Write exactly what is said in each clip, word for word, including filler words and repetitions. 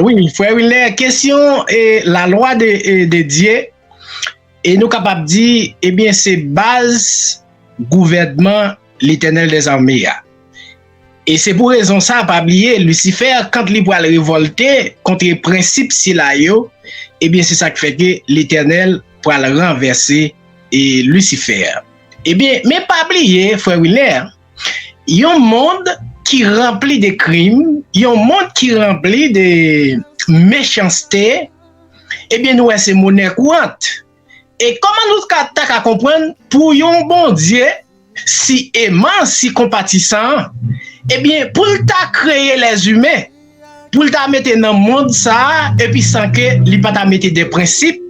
Wi, frè Wilner, kesyon e lalwa de, e, de Dye, e nou kapab di, ebyen, se baz gouvènman Letènèl dèzame a. E se pou rezon sa, pa bliye, Lisifè, kan li pral revòlte kont prensip sila yo, ebyen, se sa k fè ke Letènèl pral ranvèse e Lisifè. Ebyen, men pa bliye, frè Wilner, yon mond ki ranpli de krim, yon mond ki ranpli de mechanste, ebyen, nou wè se monè kourant. E kòman nou ka, ta ka konprann pou yon Bondye si eman, si konpatisan, ebyen, pou l ta kreye lèzimen, pou l ta mete nan mond sa a, epi san ke li pa ta mete de prensip,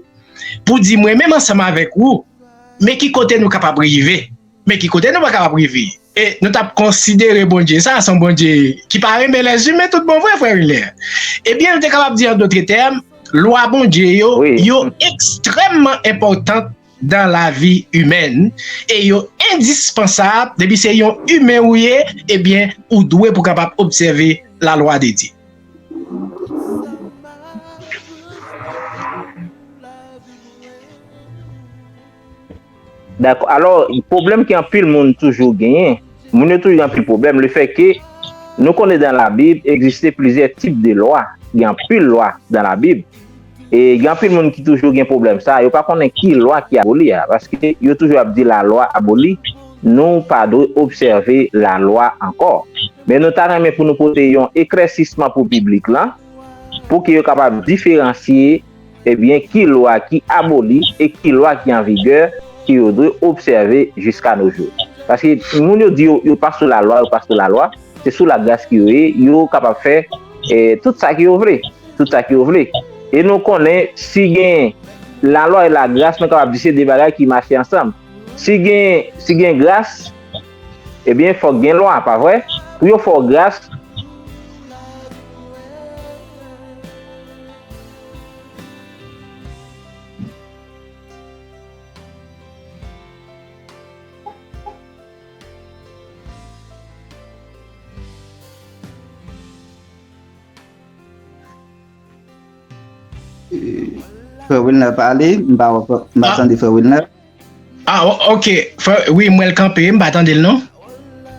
pou di mwen menm ansanm avèk ou, men ki kote nou kapab rive, men ki kote nou pa kapab rive. E nou t ap konsidere Bondye sa, se yon Bondye ki pa renmen lèzimen tout bon vre, frè Wilner. Ebyen, nou te kapab di an dòt tèm, lwa Bondye yo, wi, yo ekstrèmman enpòtan dan lavi imèn e yo endispansab. Depi se yon imen ou ye, ebyen, ou dwe pou kapab obsève lalwa de Dye. Dakò. Alò, pwoblèm ke anpil moun toujou genyen, moun yo toujou gen anpil pwoblèm, lefètke nou konnen dan Labib egziste plizyè tip de lwa, gen anpil lwa dan Labib. E gen anpil moun ki toujou gen pwoblèm sa, yo pa konnen ki lwa ki aboli a, paske yo toujou ap di lalwa aboli, nou pa dwe obsève lalwa ankò. Men nou ta renmen pou nou pote yon eklèsisman pou piblik lan, pou ke yo kapab diferansye, ebyen, ki lwa ki aboli e ki lwa ki an vigè, ke yo dwe obsève jiska no jou. Paske moun yo di yo, yo pa sou lalwa, yo pa sou lalwa, se sou lagras ke yo ye, yo kapab fè, eh, tout sa ke yo vle, tout sa ke yo vle. E nou konnen, si gen lalwa e lagras, nou kapab di se de bagay ki mache ansanm. Si gen, si gen gras, ebyen, fòk gen lwa, pa vre? Pou yo fè w gras, Frè Wilner pale, m pa, m pa tande frè Wilner. Ah, o- ok. Frè, wi, m wè l kanpe, m pa tande l non.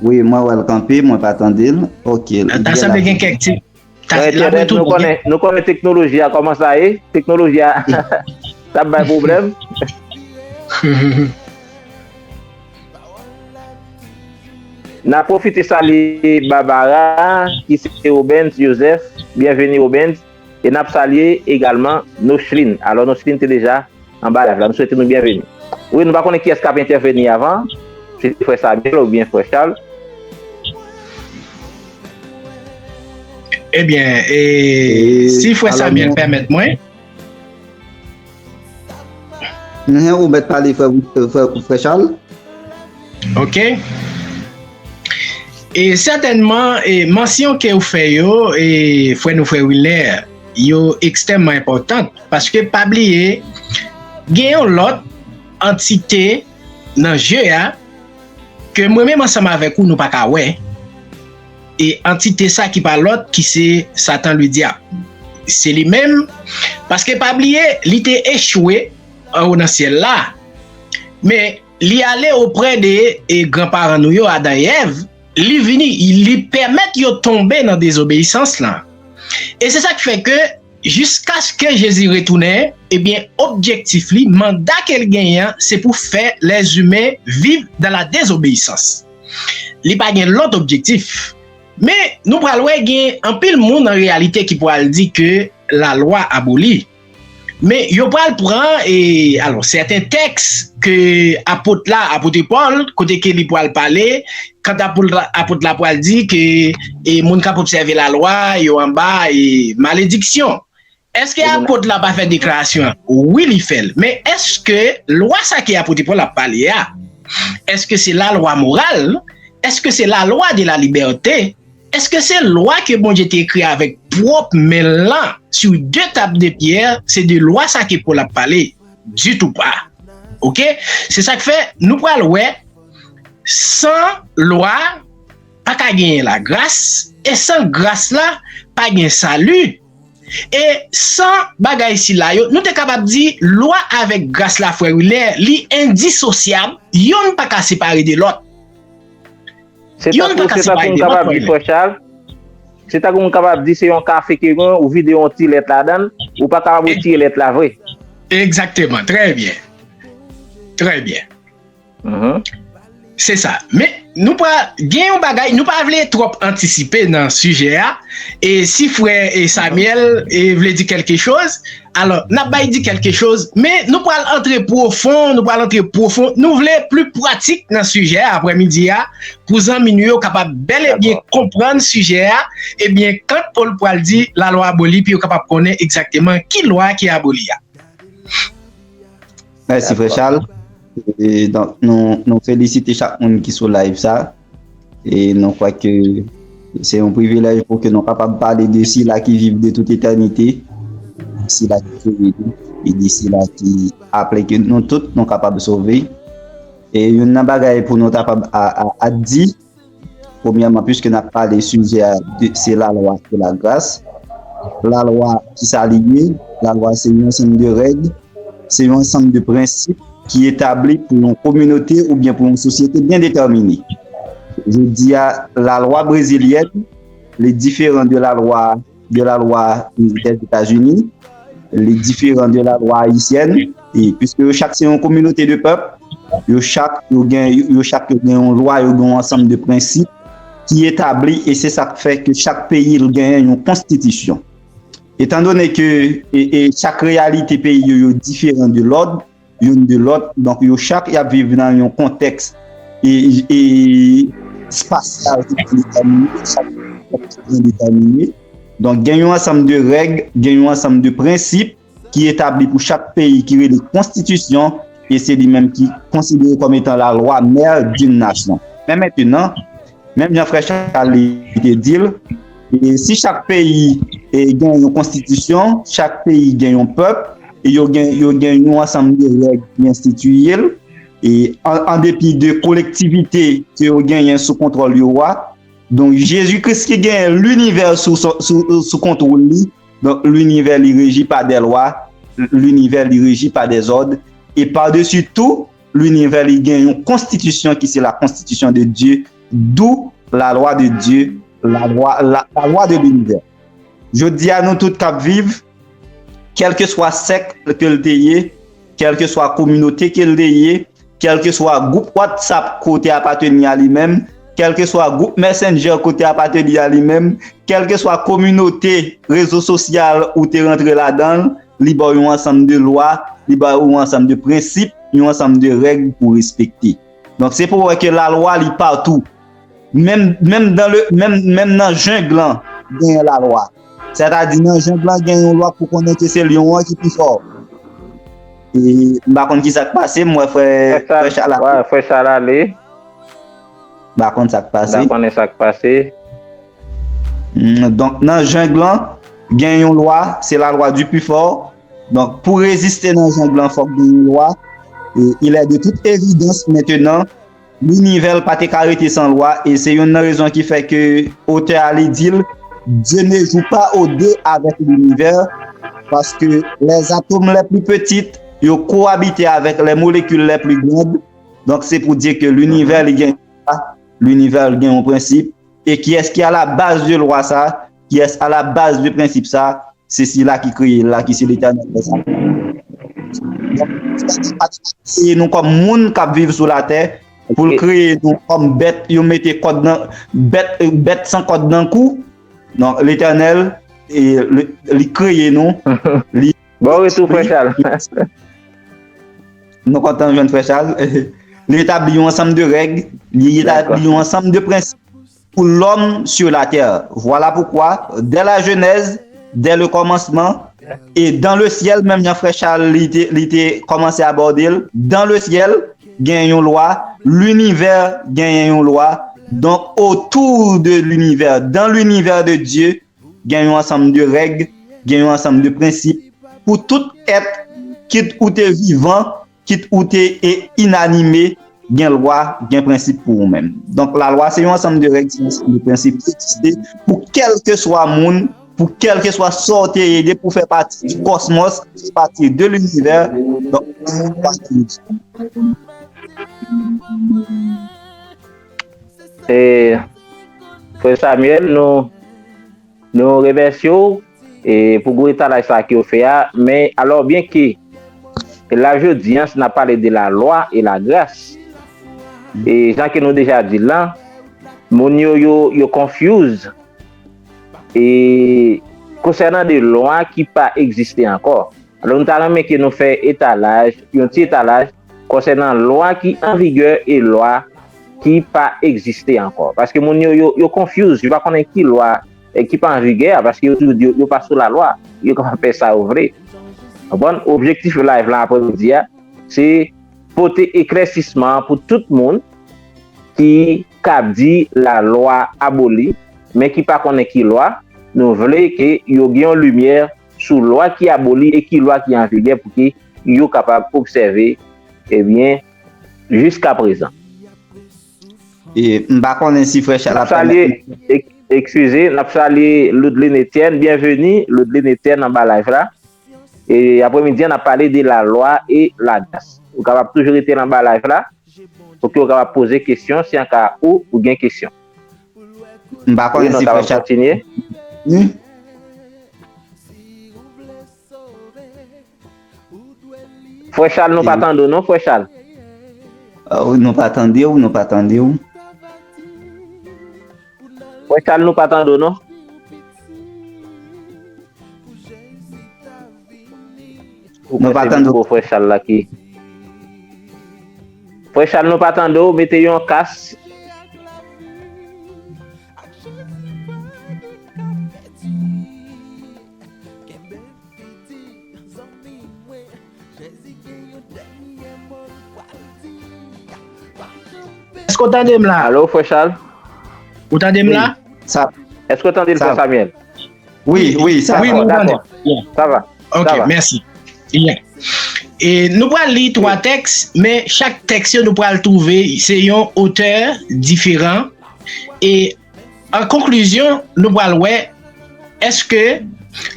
Wi, mwen wè l kanpe, mwen pa tande l. Ok. Ta sanble gen kèk ti. Ta, Frè l ap Etènèl, nou retounen. Konnen, nou konnen teknoloji a kòman sa ye. Teknoloji a t ap bay pwoblèm. N ap pwofite salye Barbara, ki se Obens Joseph. Byenveni, Obens. E n ap salye egalman Nochlin. Alò, Nochlin te deja anba live la. Nou swete nou byenveni. Wi, nou pa konnen kiyès k ap entèveni avan. Se frè Samuel oubyen frè Charles. Ebyen, e, si frè Samuel pèmèt mwen. Ou mèt pale, frè, frè, frè Charles. Ok. E sètènman, e, mansyon ke ou fè yo, e, frè nou, frè Wilner, yo ekstrèmman enpòtan. Paske pa bliye, gen yon lòt antite nan je a ke mwen menm ansanm avèk ou nou pa ka wè. E antite sa ki pa lòt ki se Satan Ledyab. Se li menm, paske pa bliye, li te echwe anwo nan syèl la. Men li ale oprè de e granparan nou yo, Adan e Èv, li vini, li pèmèt yo tonbe nan dezobeyisans lan. E se sa k fè ke jiskaske Jezi retounen, ebyen, objektif li, manda ke l genyen an, se pou fè lèzimen viv dan la dezobeyisans. Li pa gen lòt objektif. Men, nou pral wè gen anpil moun an reyalite ki pral di ke lalwa aboli. Men, yo pral pran, e, alò, sèten tèks ke apot la, apote Pòl, kote ke li pral pale, kan apot la, apot la pral di ke, e, moun k ap obsève lalwa, yo anba, e, malediksyon. Èske apot la pa fè deklarasyon an? Wi, li fè l. Men èske lwa sa ke apot Pòl ap pale a, èske se lalwa moral? Èske se lalwa de la libète? Èske se lwa ke Bondye te ekri avèk pwòp men l lan sou de tab de pyè? Se de lwa sa ke Pòl ap pale? Ditou pa. Oke? Se sa k fè nou pral wè, san lwa, pa ka genyen lagras, e san gras la, pa gen sali. E san bagay sila yo, nou te kapab di lwa avèk gras la, frè Wilner, li endisosyab, yonn pa ka separe de lòt. Se tankou, se tankou m kapab di, frè Charles, se tankou m kapab di se yon kafe ke gen, ou vide yon ti lèt ladan l, ou pa kapab retire lèt la vre. Egzakteman, trè byen. Trè byen. Se sa. Men, nou pa gen yon bagay, nou pa vle twòp antisipe nan sijè a. E si frè e Samuel e vle di kèlke choz, alò, n ap bay di kèlke choz, men nou pral antre pwofon, nou pral antre pwofon, nou vle pli pratik nan sijè a aprèmidi a, pou zanmi nou yo kapab bèl e byen konprann sijè a, ebyen, kan Pòl pral di lalwa aboli, pou yo kapab konnen egzakteman ki lwa ki aboli a. Mèsi, frè Charles. E, donk, nou, nou felisite chak moun ki sou live sa. E nou kwè ke se yon privilèj pou ke nou kapab pale de sila ki viv de tout etènite, sila ki kreye nou, e de sila ki aple ke nou tout nou kapab sove. E youn nan bagay pou nou kapab a, a, a di, premyèman, piske n ap pale sijè a, se lalwa de lagras. Lalwa, ki sa li ye? Lalwa se yon ansanm de règ, se yon ansanm de prensip ki etabli pou yon kominote oubyen pou yon sosyete byen detèmine. Jodi a, lalwa brezilyèn, li diferan de lalwa de lalwa Dèzetazini, li diferan de lalwa ayisyèn, e piske yo chak se yon kominote de pèp, yo chak yo gen yo chak yo gen yon lwa, yo gen yon ansanm de prensip ki etabli, e se sa k fè ke chak peyi l genyen yon konstitisyon. Etandone ke e, e chak reyalite peyi yo, yo diferan de lòt, youn de lòt. Donk, yo chak y ap viv nan yon kontèks e, e, espasyal ki byen detèmine, chak kontèks ki byen detèmine. Donk, gen yon ansanm de règ, gen yon ansanm de prensip ki etabli pou chak peyi ki rele konstitisyon, e se li menm ki konsidere kòm etan la loi mère d'une nation. Men mentenan, menm jan frè Charles te di l, e si chak peyi e gen yon konstitisyon, chak peyi gen yon pèp, e yo gen, yo gen yon ansanm de règ ki enstitiye l, e an, an depi de kolektivite ke yo genyen sou kontwòl yo a. Donk, Jezi Kris ki genyen linivè sou, sou, sou kontwòl li, donk, linivè li reji pa dè lwa, linivè li reji pa dè zòd, e padesi tou, linivè li gen yon konstitisyon ki se la konstitisyon de Dye, d'où la loi de Dieu, la loi, la, la loi de l'univers. Jodi a, nou tout k ap viv, kèlkeswa sèk ke l te ye, kèlkeswa kominote ke l te ye, kèlkeswa gwoup WhatsApp ke w te apateni a li menm, kèlkeswa gwoup Messenger ke w te apateni a li menm, kèlkeswa kominote rezo sosyal ou te rantre ladan l, li ba w yon ansanm de lwa, li ba w yon ansanm de prensip, yon ansanm de règ pou w respekte. Donk, se pou w wè ke lalwa li patou. Menm, menm, dan le, menm, menm nan jeng lan, genyen lalwa. Sètadi, nan jeng lan, gen yon lwa pou konnen ke se lyon an ki pi fò. E m pa konn ki sa k pase, m wè frè, frè Chal ale. Frè Chal ale. M pa konn sa k pase. M pa konnen sa k pase. Donk, nan jeng lan, gen yon lwa, se la lwa di pi fò. Donk, pou reziste nan jeng lan, fòk gen yon lwa. E il est de toute évidence maintenant, linivè pa te ka rete san lwa, e se youn nan rezon ki fè ke otè a li di l, Dieu ne joue pas aux dés avec l'univers, parce que les atomes les plus petits, yo koabite avec les molécules les plus grandes. Donk, se pou di ke linivè li gen, linivè li gen yon prensip. E kiyès ki a la baz de lwa sa? Kiyès a la baz de prensip sa? Se sila ki kreye l la, ki se Letènèl dèzame. Donk, Letènèl pa te kreye nou kòm moun k ap viv sou latè, pou l kreye nou kòm bèt, yo mete kòd nan, bèt, bèt san kòd nan kou. Donk, Letènèl, e, li, li kreye nou, li Bon retou, frè Chal. Nou kontan jwenn frè Chal. Li etabli yon ansanm de règ, li etabli yon ansanm de prensip pour l'homme sur la terre. Voilà pourquoi, dès la genèse, dès le commencement, e dans le ciel, menm jan frè Chal li te, li te kòmanse abòde l, dans le ciel, gen yon lwa, linivè genyen yon lwa. Donk, autour de l'univers, dans l'univers de Dieu, gen yon ansanm de règ, gen yon ansanm de prensip pou tout èt, kit ou te vivan, kit ou te e inanime, gen lwa, gen prensip pou ou menm. Donk, lalwa se yon ansanm de règ, se yon ansanm de prensip ki egziste pou kèlkeswa moun, pou kèlkeswa sa w te ye, depi w fè pati di kòsmòs, pati de linivè, donk, pati E, Frè Samuel, nou, nou remèsye w e, pou gwo etalaj sa ke w fè a. Men, alò, byenke la jodi a, n ap pale de la lwa e la gras. E jan ke nou deja di l lan, moun yo, yo, yo confuse e konsènan de lwa ki pa egziste ankò. Alò, nou ta renmen ke nou fè etalaj, yon ti etalaj konsènan lwa ki an vigè e lwa ki pa egziste ankò. Paske moun yo, yo, yo confuse, yo pa konnen ki lwa e ki pa an vigè a, paske yo toujou di yo, yo pa sou lalwa, yo kapab fè sa yo vle. Konprann? Objektif live la aprèmidi a, se pote eklèsisman pou tout moun ki k ap di lalwa aboli, men ki pa konnen ki lwa. Nou vle ke yo gen yon limyè sou lwa ki aboli e ki lwa ki an vigè pou ke yo kapab obsève, ebyen, jiskaprezan. E m pa konnen si frè Chal ap pèmèt mwen. Eskize, n ap salye Loudline Etienne. Byenveni, Loudline Etienne, anba live la. E aprèmidi a, n ap pale de lalwa e lagras. Ou kapab toujou rete anba live la pou ke w kapab poze kesyon, si an ka ou, ou gen kesyon. M pa konnen si frè Chal. Frè Chal, nou pa tande w non, frè Chal. Nou pa tande w, nou pa tande w. Frè Chal, nou pa tande w non. Nou pa tande w. Frè Chal la ki. Frè Chal, nou pa tande w, mete yon kas. Èske w tande m la? Alo, frè Chal? Ou tande m la? Sa, Èske w tande l, frè Samuel? Wi, wi, sa Wi, va. nou tande. Sa va. Ok, Sa va. Mèsi. Yeah. E nou pral li twa tèks, men chak tèks yo nou pral twouve se yon otè diferan. E an konklizyon, nou pral wè èske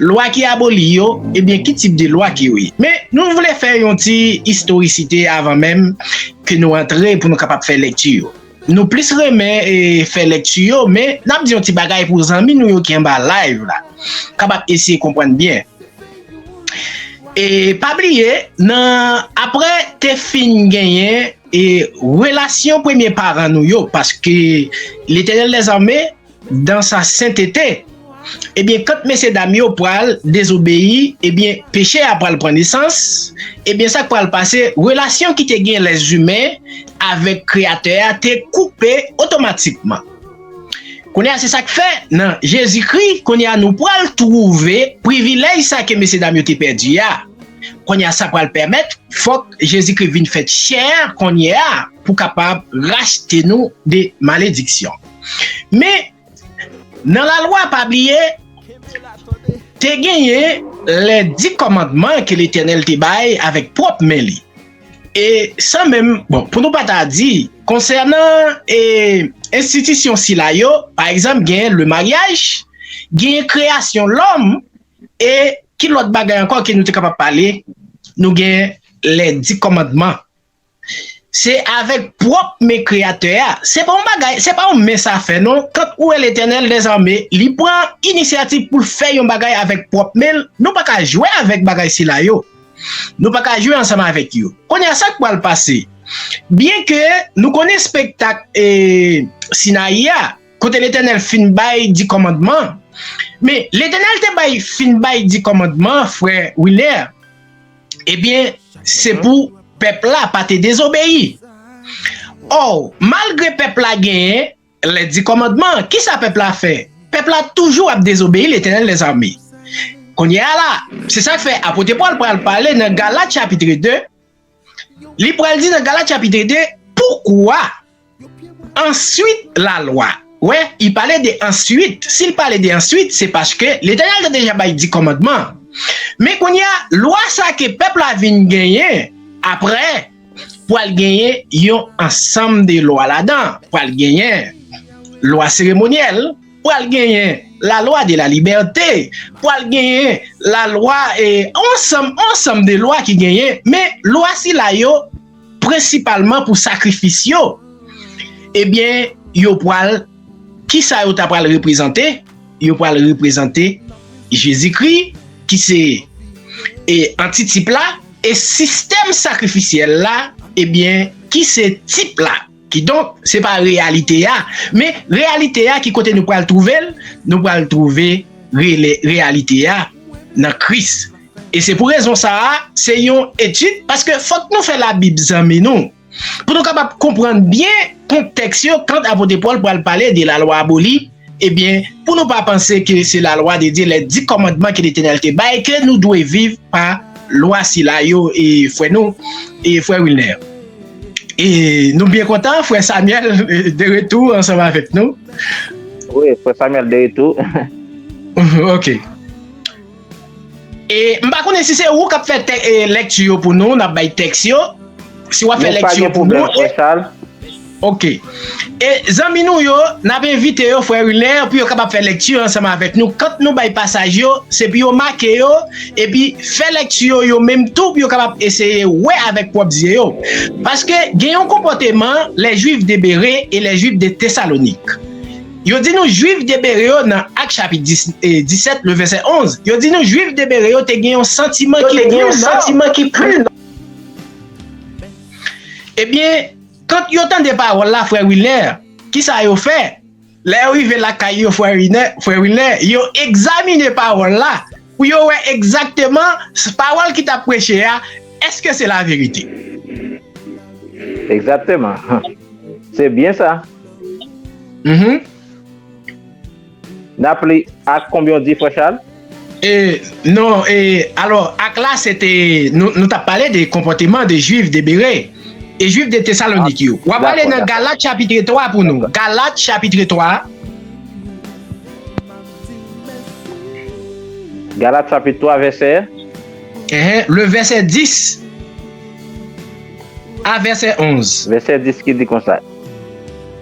lwa ki aboli yo, ebyen ki tip de lwa ki yo ye. Men nou vle fè yon ti istorisite avan menm ke nou antre pou nou kapab fè lekti yo. Nou plis renmen e, fè lekti yo, men n ap di yon ti bagay pou zanmi nou yo ki anba live la kapab eseye konprann byen. E pa bliye, nan apre te fin genyen e relasyon premye paran nou yo, paske Letènèl dèzame, dan sa sentete, ebyen, kant mesyedam yo pral dezobeyi, ebyen, peche a pral pran nesans, ebyen, sa k pral pase, relasyon ki te gen lèzimen avèk Kreyatè a te koupe otomatikman. Kounye a, se sa k fè, nan Jezikri, kounye a, nou pral twouve privilèj sa ke mesyedam yo te pèdi a. Kounye a, sa pral pèmèt, fòk Jezikri vin fèt chè kounye a pou kapab rachte nou de malediksyon. Men, nan lalwa, pa bliye, te genyen lè di kòmandman ke Letènèl te bay avèk pwòp men li. E san menm, bon, pou nou pa ta di, konsènan e, enstitisyon sila yo, pa egzanp, genyen le maryaj, genyen kreyasyon lòm, e ki lòt bagay ankò ke nou te kapab pale? Nou gen lè di kòmandman. Se avèk pwòp men Kreyatè a. Se pa yon bagay, se pa yon men sa fè non. Kant ou wè Letènèl dèzame, li pran inisyativ pou l fè yon bagay avèk pwòp men l, nou pa ka jwe avèk bagay sila yo. Nou pa ka jwe ansanm avèk yo. Kounye a, sa k pral pase? Byenke nou konnen espektak e, Sinayi a, kote Letènèl fin bay di kòmandman, men Letènèl te bay fin bay di kòmandman, frè Wilner, ebyen, se pou pèp la pa te dezobeyi. Ò, malgre pèp la genyen lè di kòmandman, kisa pèp la fè? Pèp la toujou ap dezobeyi Letènèl dèzame. Kounye a la, se sa k fè apot Pòl pral pale nan Galat chapit de, li pral di nan Galat chapit de, poukwa answit lalwa. Wè, li pale de answit. Si l pale de answit, se paske Letènèl te deja bay di kòmandman. Men kounye a, lwa sa ke pèp la vin genyen apre, pral genyen yon ansanm de lwa ladan. Pral genyen lwa seremonyèl, pral genyen la loi de la liberté, pral genyen la loi, e, ansanm, ansanm de lwa ki genyen, men lwa sila yo prensipalman pou sakrifis yo, ebyen, yo pral, kisa yo ta pral reprezante? Yo pral reprezante Jezikri, ki se, e, antitip la, e sistèm sakrifisyèl la, ebyen, ki se tip la. Kidonk, se pa reyalite a. Men reyalite a, ki kote nou pral twouve l? Nou pral twouve rele-, reyalite a nan Kris. E se pou rezon sa a, se yon etid, paske fòk nou fè Labib zanmi nou. Pou nou kapab konprann byen kontèks yo, kan apot Pòl pral pale de la loi abolie, ebyen, pou nou pa panse ke se la loi de Dieu, les dix commandements que l'Éternel te bay, ke nou dwe viv pa lwa sila yo, e frè nou, e frè Wilner. E nou byen kontan, frè Samuel, e, de retou ansanm avèk nou. Wi, frè Samuel de retou. Ok. E m pa konnen si se ou k ap fè tè-, e, lèkti yo pou nou, n ap bay tèks yo. Si w ap fè lèkti yo pou nou, e, ok. E zanmi nou yo, n ap envite yo, frè Wilner, pou yo kapab fè lèkti yo ansanm avèk nou. Kan nou bay pasaj yo, se pou yo make yo, epi fè lèkti yo, yo menm tou, pou yo kapab eseye wè avèk pwòp zye yo. Paske gen yon konpòteman, les Juifs de Bérée et les Juifs de Thessalonique. Yo di nou Jwif de Bere yo nan Ak chapit dis, e, disèt, le vèsè onz. Yo di nou Jwif de Bere yo te gen yon santiman ki pli nò. Ebyen, kan yo tande pawòl la, frè Wilner, kisa yo fè? Lè yo rive lakay yo, frè Wilner, frè Wilner, yo egzamine pawòl la pou yo wè egzakteman s-, pawòl ki t ap preche a, èske se laverite? Egzakteman. Se byen sa. Mhm. N ap li Ak konbyen w di, frè Charles? E, non, e, alò, Ak la, se te, nou, nou t ap pale de konpòteman de Jwif de Bere e Jwif de Tesalonik yo. W ap ale nan Galat chapit twa pou nou. Galat chapit twa. Galat chapit twa, vèsè? Enhen, le vèsè dis a vèsè onz. Vèsè dis ki di konsa.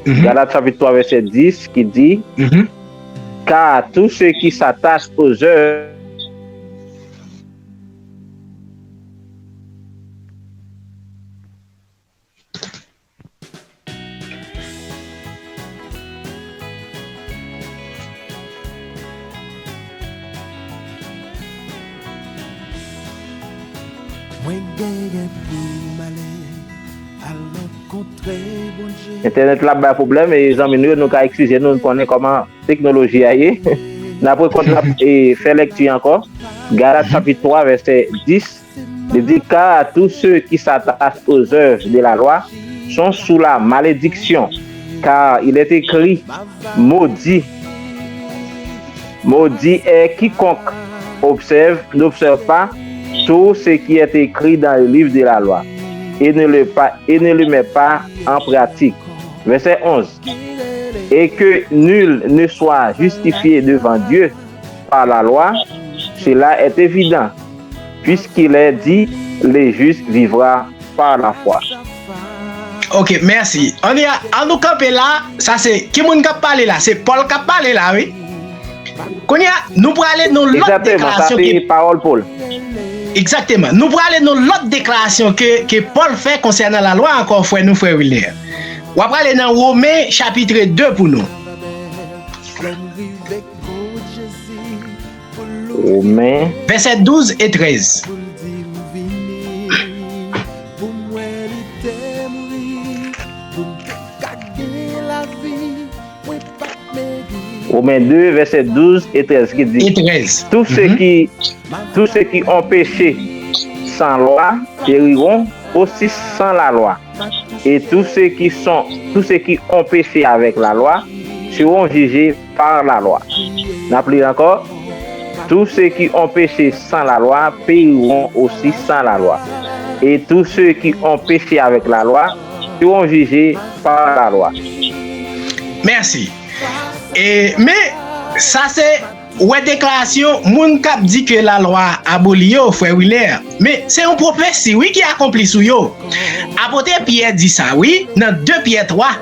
Mhm. Galat chapit twa, vèsè dis ki di, mhm, car tout ce qui s'attache aux œuvres Mwen genyen pou m ale al rankontre Bondye. Entènèt la bay pwoblèm, e zanmi nou yo, nou ka eskize nou, nou konnen kòman teknoloji a ye. N ap rekont, n ap, e, fè lèkti ankò. Galat chapit twa, vèsè dis. Li di, car tous ceux qui s'attachent aux œuvres de la loi sont sous la malédiction, car il est écrit, maudit, maudit est quiconque observe, n'observe pas tout ce qui est écrit dans le livre de la loi et ne le, pas, et ne le met pas en pratique. Vèsè onz. Et que nul ne soit justifié devant Dieu par la loi, cela est évident, puisqu'il est dit, le juste vivra par la foi. Ok, mèsi. Ann, ann nou kanpe la. Sa se, ki moun k ap pale la? Se Pòl k ap pale la, wi. Kounye a, nou prale nan lòt deklarasyon ke, pawòl Pòl. Egzakteman. Nou prale nan lòt deklarasyon ke, ke Pòl fè konsènan lalwa ankò, frè nou, frè Wilner. W ap prale nan Women, chapit de pou nou. Women. Vèsè douz e trèz. Women de, vèsè douz e trèz ki di, et treize. Tous ceux qui, tous ceux qui ont péché sans loi périront aussi sans la loi. Et tous ceux qui sont, tous ceux qui ont péché avec la loi seront jugés par la loi. N ap li ankò. Tous ceux qui ont péché sans la loi périront aussi sans la loi. Et tous ceux qui ont péché avec la loi seront jugés par la loi. Mèsi. E, men, sa se, ou wè deklarasyon moun k ap di ke lalwa aboli yo, frè Wilner. Men, se yon pwofesi, wi, ki akonpli sou yo. Apot Pyè di sa, wi, nan de Pyè twa.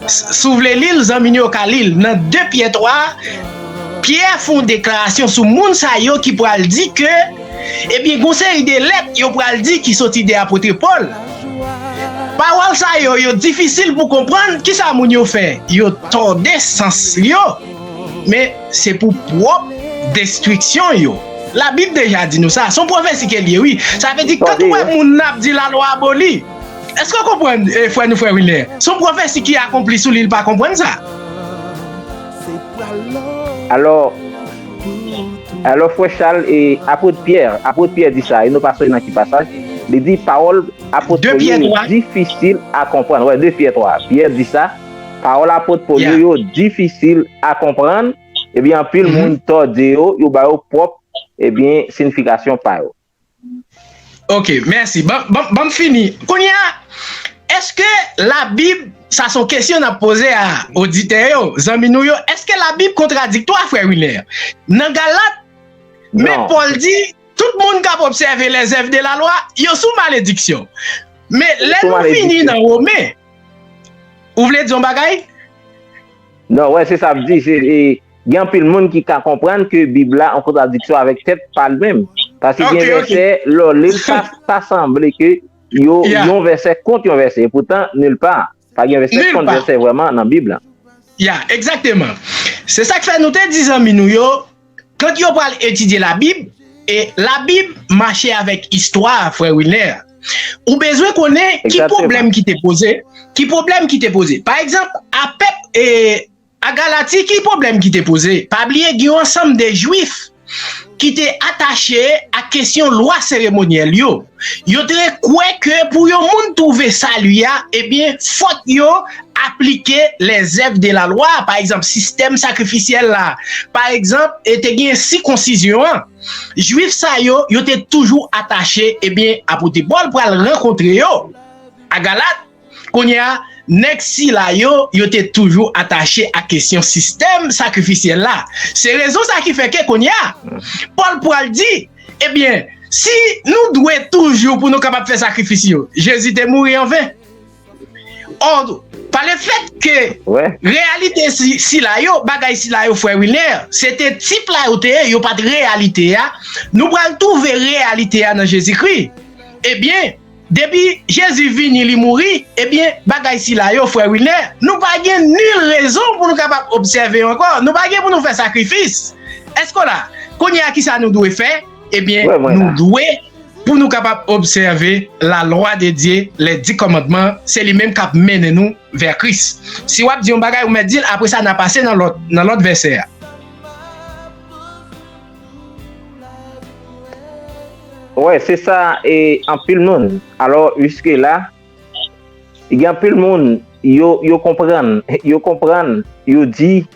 S- Si w vle li l, zanmi nou yo ka li l. Nan de Pyè twa, Pyè fè yon deklarasyon sou moun sa yo ki pral di ke, ebyen, gon seri de lèt yo pral di ki soti de apot Pòl. Pawòl sa yo, yo difisil pou konprann. Kisa moun yo fè? Yo tòde sans yo. Men se pou pwòp destriksyon yo. Labib deja di nou sa. Se yon pwofesi ke l ye, wi. Sa vle di, kan ou wè moun nan ap di lalwa aboli, èske w konprann, eh, frè nou, frè Wilner? Se yon pwofesi ki akonpli sou li, li pa konprann sa. Alò, alò, frè Chal, e apot Pyè, apot Pyè di sa, e nou pa sonje nan ki pasaj, li di pawòl apot Pòl yo, yo difisil a konprann. Wè, de Pyè twa, Pyè di sa, pawòl apot Pòl yo, yo difisil a konprann, epi anpil moun tòde yo, yo ba yo pwòp, ebyen, siyifikasyon pa yo. Ok, mèsi. Ban, ban, ban m fini. Kounye a, èske Labib, sa se yon kesyon n ap poze a oditè yo, zanmi nou yo, èske Labib kontradiktwa, frè Wilner? Nan Galat, men Pòl di, tout moun k ap obsève lèzèv de lalwa, yo sou malediksyon. Men lè nou vini nan Women, ou vle di yon bagay? Non, wè, se sa m di. Se, e, gen anpil moun ki ka konprann ke Bib la an kontradiksyon avèk tèt pa l menm. Paske gen vèsè, lè w li l, sa, sa sanble ke yo, yon vèsè kont yon vèsè. Epoutan, nil pa. Pa gen vèsè kont vèsè vrèman nan Bib la. Ya, egzakteman. Se sa k fè nou te di zanmi nou yo, kan yo pral etidye Labib, e Labib mache avèk istwa, frè Wilner. Ou bezwen konnen ki pwoblèm ki te poze, ki pwoblèm ki te poze. Pa egzanp, a pèp, e, a Galati, ki pwoblèm ki te poze? Pa bliye, gen yon ansanm de Jwif ki te atache a kesyon lwa seremonyèl yo. Yo te kwè ke pou yon moun twouve sali a, ebyen, fòk yo aplike lèzèv de lalwa, pa egzanp, sistèm sakrifisyèl la, pa egzanp, e te gen sikonsizyon an. Jwif sa yo, yo te toujou atache, ebyen, apot Pòl pral rankontre yo a Galat. Kounye a, nèg sila yo, yo te toujou atache a kesyon sistèm sakrifisyèl la. Se rezon sa ki fè ke kounye a, Pòl pral di, ebyen, si nou dwe toujou pou nou kapab fè sakrifis yo, Jezi te mouri anven. Ò, palefèt ke reyalite si, sila yo, bagay sila yo, frè Wilner, se te tip la yo te ye, yo pa t reyalite a, nou pral twouve reyalite a nan Jezikri. Ebyen, depi Jezi vini, li mouri, ebyen, bagay sila yo, frè Wilner, nou pa gen nil rezon pou nou kapab obsève yo ankò. Nou pa gen pou nou fè sakrifis. Èske w la? Kounye a, kisa nou dwe fè? Ebyen, nou dwe, pou nou kapab obsève la loi de Dieu, les dix commandements, se li menm k ap mennen nou vè Kris. Si w ap di yon bagay, ou mèt di l, apre sa, n a pase nan lòt, nan lòt vèsè a. Wè, se sa, e anpil moun. Alò, jiske la, gen anpil moun, yo, yo konprann, yo konprann, yo di,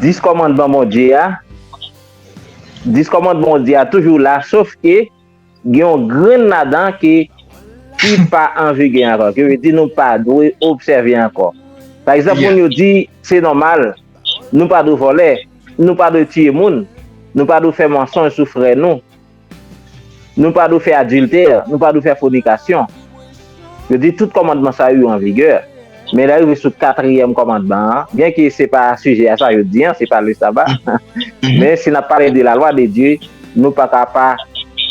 dis kòmandman Bondye a, dis kòmandman Bondye a toujou la, sof ke gen yon grenn ladan ke, ki pa an vigè ankò, ki vle di nou pa dwe obsève ankò. Pa egzanp, moun yo di, se nòmal, nou pa dwe vòlè, nou pa dwe tiye moun, nou pa dwe fè mansonj sou frè nou, nou pa dwe fè adiltè, nou pa dwe fè fònikasyon. Yo di tout kòmandman sa yo an vigè. Men lè rive sou katriyèm kòmandman an, byenke se pa sijè a sa yo di an, se pa le saba, men si n ap pale de la loi de Dieu, nou pa ka pa,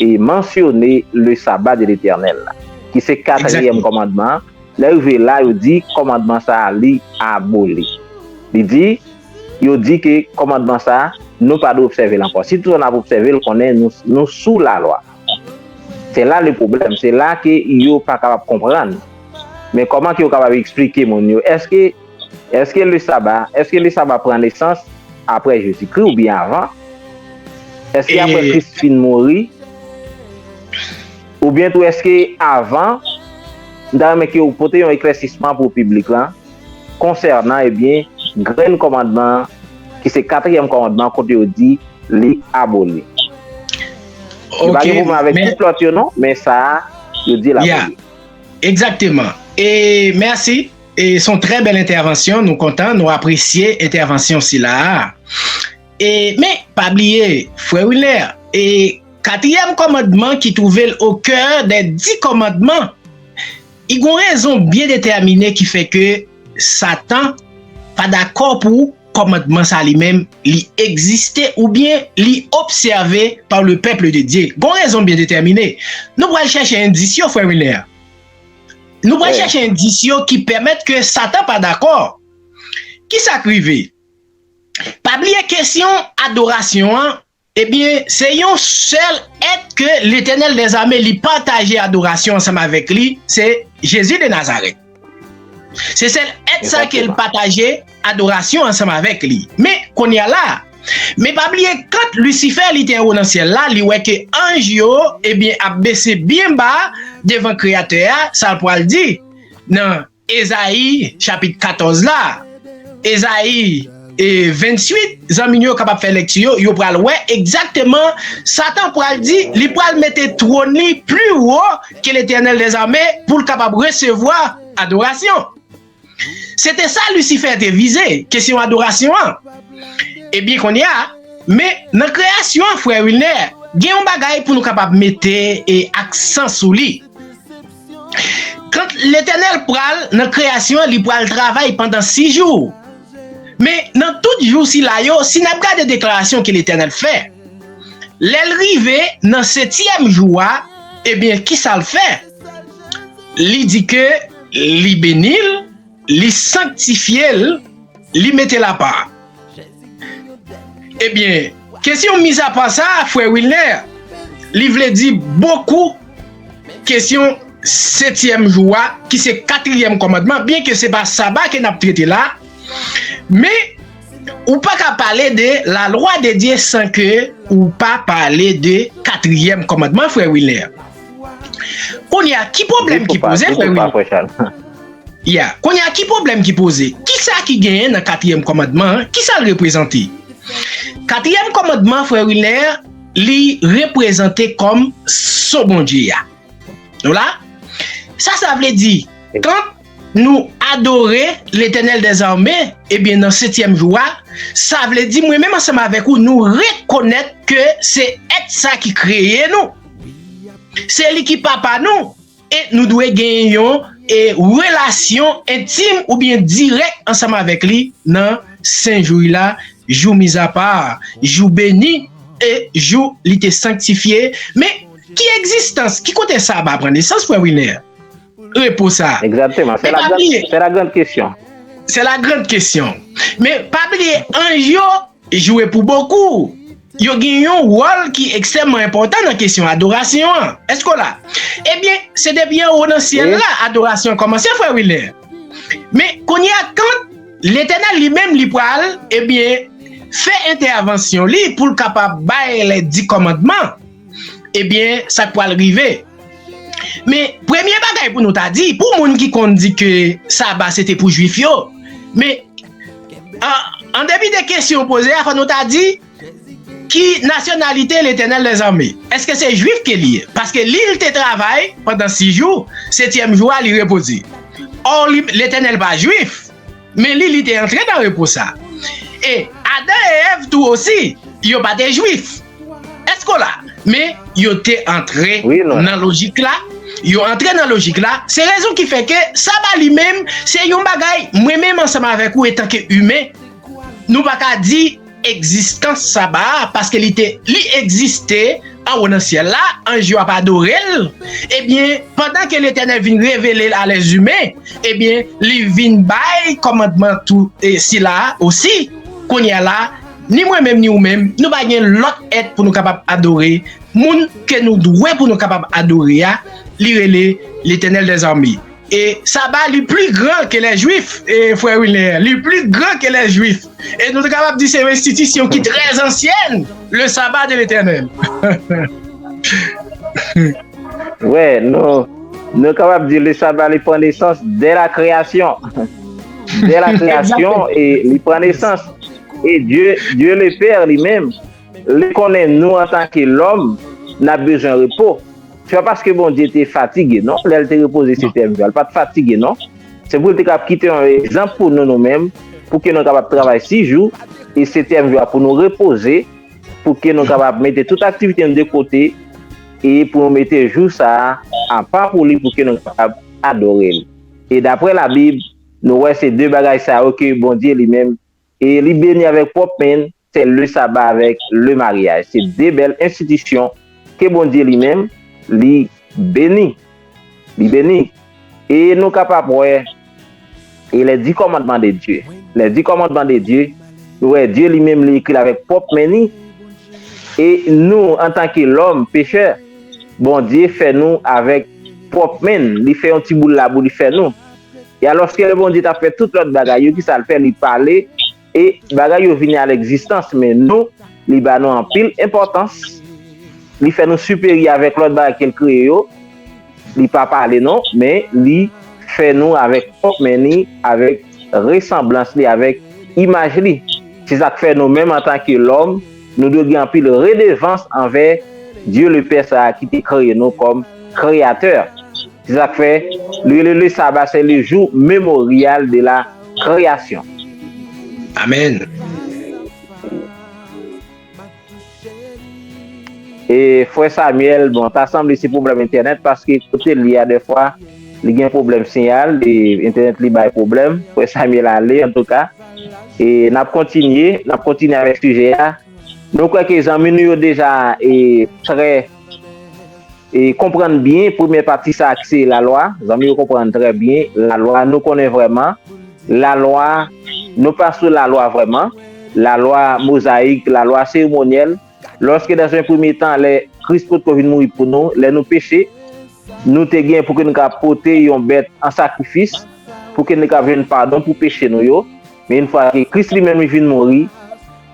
e, mansyone le saba de Letènèl la, ki se katriyèm kòmandman an. Lè rive la, yo di kòmandman sa a, li aboli. Li di, yo di ke kòmandman sa a, nou pa dwe obsève l ankò. Si toutan n ap obsève l, konnen nou, nou sou lalwa. Se la le pwoblèm, se la ke yo pa kapab konprann. Men kòman ke yo kapab eksplike moun yo? Èske, èske le saba, èske le saba pran nesans apre Jezikri oubyen avan? Èske apre Kris fin mouri? Oubyen tou èske avan? M ta renmen ke w pote yon eklèsisman pou piblik la konsènan, ebyen, grenn kòmandman an, ki se katriyèm kòmandman an, kote yo di li aboli. Yo pa gen pwoblèm avèk tout lòt yo non, men sa a, yo di l aboli. Egzakteman. E mèsi. E se yon trè bèl entèvansyon. Nou kontan, nou apresye entèvansyon sila a. E, men, pa bliye, frè Wilner, e katriyèm kòmandman ki twouve l o kè dè dis kòmandman, i gon rezon byen detèmine ki fè ke Satan pa dakò pou kòmandman sa li menm, li egziste oubyen li obsève par le peuple de Dieu. Gon rezon byen detèmine. Nou pral chèche endis yo, frè Wilner. Nou pral chèche endis yo ki pèmèt ke Satan pa dakò. Kisa k rive? Pa bliye kesyon adorasyon an, ebyen, se yon sèl èt ke Letènèl dèzame li pataje adorasyon ansanm avèk li, se Jezi de Nazarèt. Se sèl èt sa ke l pataje adorasyon ansanm avèk li. Men, kounye a la, men pa bliye, kan Lisifè li te anwo nan syèl la, li wè ke anj yo, ebyen, ap bese byen ba devan Kreyatè a, sa l pral di nan Ezayi chapit katòz la, Ezayi e ventuit, zanmi nou yo kapab fè lekti yo, yo pral wè egzakteman Satan pral di, li pral mete twòn li pli wo ke Letènèl dèzame pou l kapab resevwa adorasyon. Se te sa Lisifè te vize, kesyon adorasyon an. Ebyen, kounye a, men nan kreyasyon an, frè Wilner, gen yon bagay pou nou kapab mete e aksan sou li. Kan Letènèl pral nan kreyasyon an, li pral travay pandan sis jou. Men nan tout jou sila yo, si n ap gade deklarasyon ke Letènèl fè, lè l rive nan setyèm jou a, ebyen, kisa l fè? Li di ke li beni l, li sanktifye l, li mete l apa. Ebyen, kesyon mizapa sa a, frè Wilner, li vle di bokou kesyon setyèm jou a, ki se katriyèm kòmandman, byenke se pa saba ke n ap trete la, men ou pa ka pale de la loi de Dieu san ke ou pa pale de katriyèm kòmandman, frè Wilner. Kounye a, ki pwoblèm ki poze, frè Wilner? Ya, kounye a, ki pwoblèm ki poze? Kisa ki genyen nan katriyèm kòmandman an? Kisa l reprezante? Katriyèm kòmandman, frè Wilner, li reprezante kòm so Bondye a. Nou la? Sa, sa vle di, kan nou adore Letènèl dèzame, ebyen, nan setyèm jou a, sa vle di, mwen menm ansanm avèk ou, nou rekonèt ke se èt sa ki kreye nou. Se li ki papa nou. E nou dwe gen yon e, relasyon entim oubyen dirèk ansanm avèk li nan sen jou la, jou mizapa, jou beni e jou li te sanktifye. Men ki egzistans, ki kote saba pran nesans, frè Wilner? Repo sa. Egzakteman. Se la grande question. Se la grande question. Men pa bliye, anj yo jwe pou bokou. Yo gen yon wòl ki ekstrèmman enpòtan nan kesyon adorasyon an. Èske w la? Ebyen, se depi anwo nan syèl la, adorasyon an kòmanse, frè Wilner. Men kounye a, kan Letènèl li menm li pral, ebyen, fè entèvansyon li pou l kapab bay lè di kòmandman, ebyen, sa k pral rive? Men premye bagay pou nou ta di, pou moun ki konn di ke saba se te pou Jwif yo, men an, an depi de kesyon poze a, fò nou ta di, ki nasyonalite Letènèl dèzame? Èske se Jwif ke li ye? Paske li, li te travay pandan sis jou, setyèm jou a, li repoze. Ò, li, Letènèl pa Jwif, men li, li te antre nan repo sa. E Adan e Èv tou osi, yo pa te Jwif. Èske w la? Men yo te antre nan lojik la. Yo antre nan lojik la. Se rezon ki fè ke saba li menm, se yon bagay, mwen menm ansanm avèk ou, etanke imen, nou pa ka di egzistans saba a, paske li te, li egziste anwo nan syèl la, anj yo ap adore l. Ebyen, pandan ke Letènèl vin revele l a lèzimen, ebyen, li vin bay kòmandman tou, e, sila a osi. Kounye a la, ni mwen menm, ni ou menm, nou pa gen lòt èt pou nou kapab adore. Moun ke nou dwe pou nou kapab adore a, li rele Letènèl dèzame. E saba li pli gran ke lè Jwif, e frè Wilner, li pli gran ke lè Jwif. E nou te kapab di se yon enstitisyon ki trè ansyèn, le sabbat de l'Éternel. Wè, nou, nou kapab di le sabbat li pran nesans dè la kreyasyon. Dè la kreyasyon, e li pran nesans. E Dye, Dye le Pè li menm, li konnen nou antanke lòm, n ap bezwen repo. Se pa paske Bondye te fatige, non, lè l te repoze setyèm jou a. Li pa t fatige, non. Se pou l te kab kite yon egzanp pou nou, nou menm, pou ke nou kapab travay sis jou, e setyèm jou a pou nou repoze, pou ke nou kapab mete tout aktivite nou de kote, e pou nou mete jou sa a apa pou li, pou ke nou kapab adore l. E daprè Labib, Nou wè se de bagay sa yo ke Bondye li menm, e li beni avèk pwòp men l, se le saba avèk le maryaj. Se de bèl enstitisyon ke Bondye li menm, li beni. Li beni. E nou kapab wè, e les dix commandements de Dieu. Les dix commandements de Dieu, nou wè Dye li menm li ekri l avèk pwòp men li. E nou, antanke lòm, pechè, Bondye fè nou avèk pwòp men l. Li fè yon ti boul labou, li fè nou. E alòske lè Bondye t ap fè tout lòt bagay yo, kisa l fè? Li pale, e bagay yo vini a legzistans. Men nou, li ba nou anpil enpòtans. Li fè nou siperyè avèk lòt bagay ke l kreye yo. Li pa pale non, men li fè nou avèk pwòp men li, avèk resanblans li, avèk imaj li. Se sa k fè nou menm antanke lòm, nou dwe gen anpil redevans anvè Dye le Pè sa a ki te kreye nou kòm kreyatè. Se sa k fè li rele le saba, se le jou memoryal de la kreyasyon. Amèn. E frè Samuel, bon, ta sanble se pwoblèm entènèt, paske kote l ye a, dèfwa, li gen pwoblèm siyal, e entènèt li bay pwoblèm. Frè Samuel ale, antouka. E n ap kontinye, n ap kontinye avèk sijè a. Nou kwè ke zanmi nou yo deja e, trè e, konprann byen premyè pati sa a ki se lalwa. Zanmi yo konprann trè byen lalwa. Nou konnen vrèman lalwa, nou pa sou lalwa vrèman. Lalwa mozayik, lalwa seremonyèl. Lòske dans un premye tan, lè Kris potko vin mouri pou nou, lè nou peche, nou te gen pou ke nou ka pote yon bèt an sakrifis, pou ke nou ka jwenn padon pou peche nou yo. Men yon fwa ke Kris li menm li vin mouri,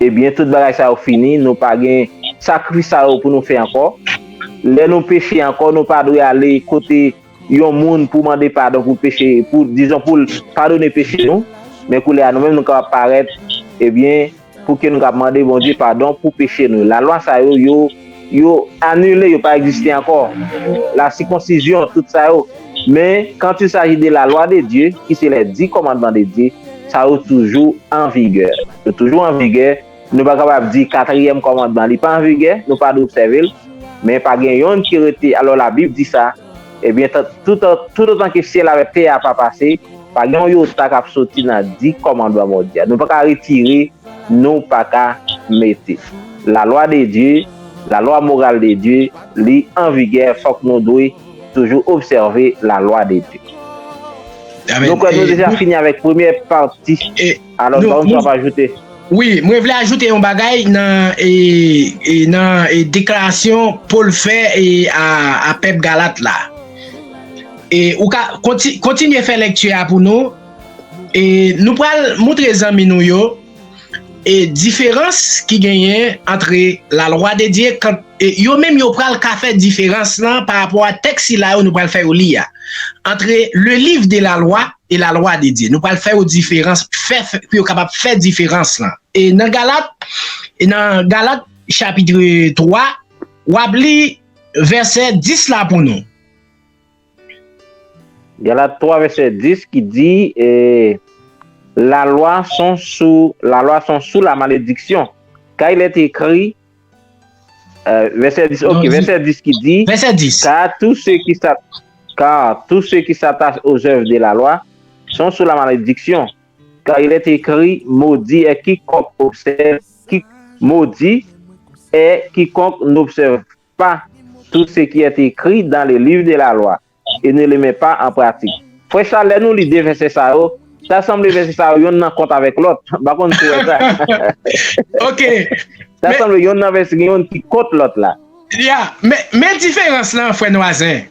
ebyen, tout bagay sa yo fini, nou pa gen sakrifis sa yo pou nou fè ankò. Lè nou peche ankò, nou pa dwe ale kote yon moun pou mande padon pou peche, pou, dizon, pou l padone peche nou. Men koulye a, nou menm, nou kapab parèt, ebyen, pou ke nou kapab mande Bondye padon pou peche nou. Lalwa sa yo, yo, yo anile, yo pa egziste ankò. La sikonsizyon, tout sa yo. Men, quand il s'agit de la loi de Dieu, ki se les dix commandements de Dieu, sa yo toujou an vigè. Yo toujou an vigè. Nou pa kapab di katriyèm kòmandman, li pa an vigè, nou pa dwe obsève l. Men pa gen yonn ki rete. Alò, Labib di sa, ebyen, tan- tout, toutotan ke syèl avèk tè a pa pase, pa gen yon yota k ap soti nan dis kòmandman Bondye a. Nou pa ka retire, nou pa ka mete. La loi de Dieu, la loi morale de Dieu, li an vigè, fòk nou dwe toujou obsève la loi de Dieu. Amèn. Nou kwè nou E, deja nou- fini avèk premyè pati. e, Alò, nou- pa yon nou- sa pa ajoute. Wi, mwen vle ajoute yon bagay nan, e, e, nan e, deklarasyon Pòl fè e, a, a pèp Galat la. E, ou ka konti, kontinye fè lèkti a pou nou. E, nou pral montre zanmi nou yo e, diferans ki genyen antre lalwa de Dye, kan, e, yo menm yo pral ka fè diferans lan pa rapò a tèks sila yo nou pral fè yo li a. Antre le livre de la loi e la loi de Dieu. Nou pral fè yo diferans, fè, fè pou yo kapab fè diferans lan. E nan Galat, e nan Galat chapit twa, w ap li vèsè dis la pou nou. Galat twa vèsè dis ki di, e, la loi sont sous, la loi sont sous la malédiction. Car il est écrit, e, vèsè dis, ok, Non, vèsè dis ki di, Vèsè dis. Car tous ceux qui s'a- car tous ceux qui s'attachent aux œuvres de la loi sont sous la malédiction. Car il est écrit, maudit est quiconque observe, qui, maudit est quiconque n'observe pas tout ce qui est écrit dans le livre de la loi et ne le met pas en pratique. Frè Charles, lè nou li de vèsè sa yo, ta sanble vèsè sa yo yonn nan kont avèk lòt. M pa konn si w wè sa. Ok. Ta Men- sanble yonn nan vèsè gen yonn ki kont lòt la. Ya, men, men diferans lan, frè Nwazen.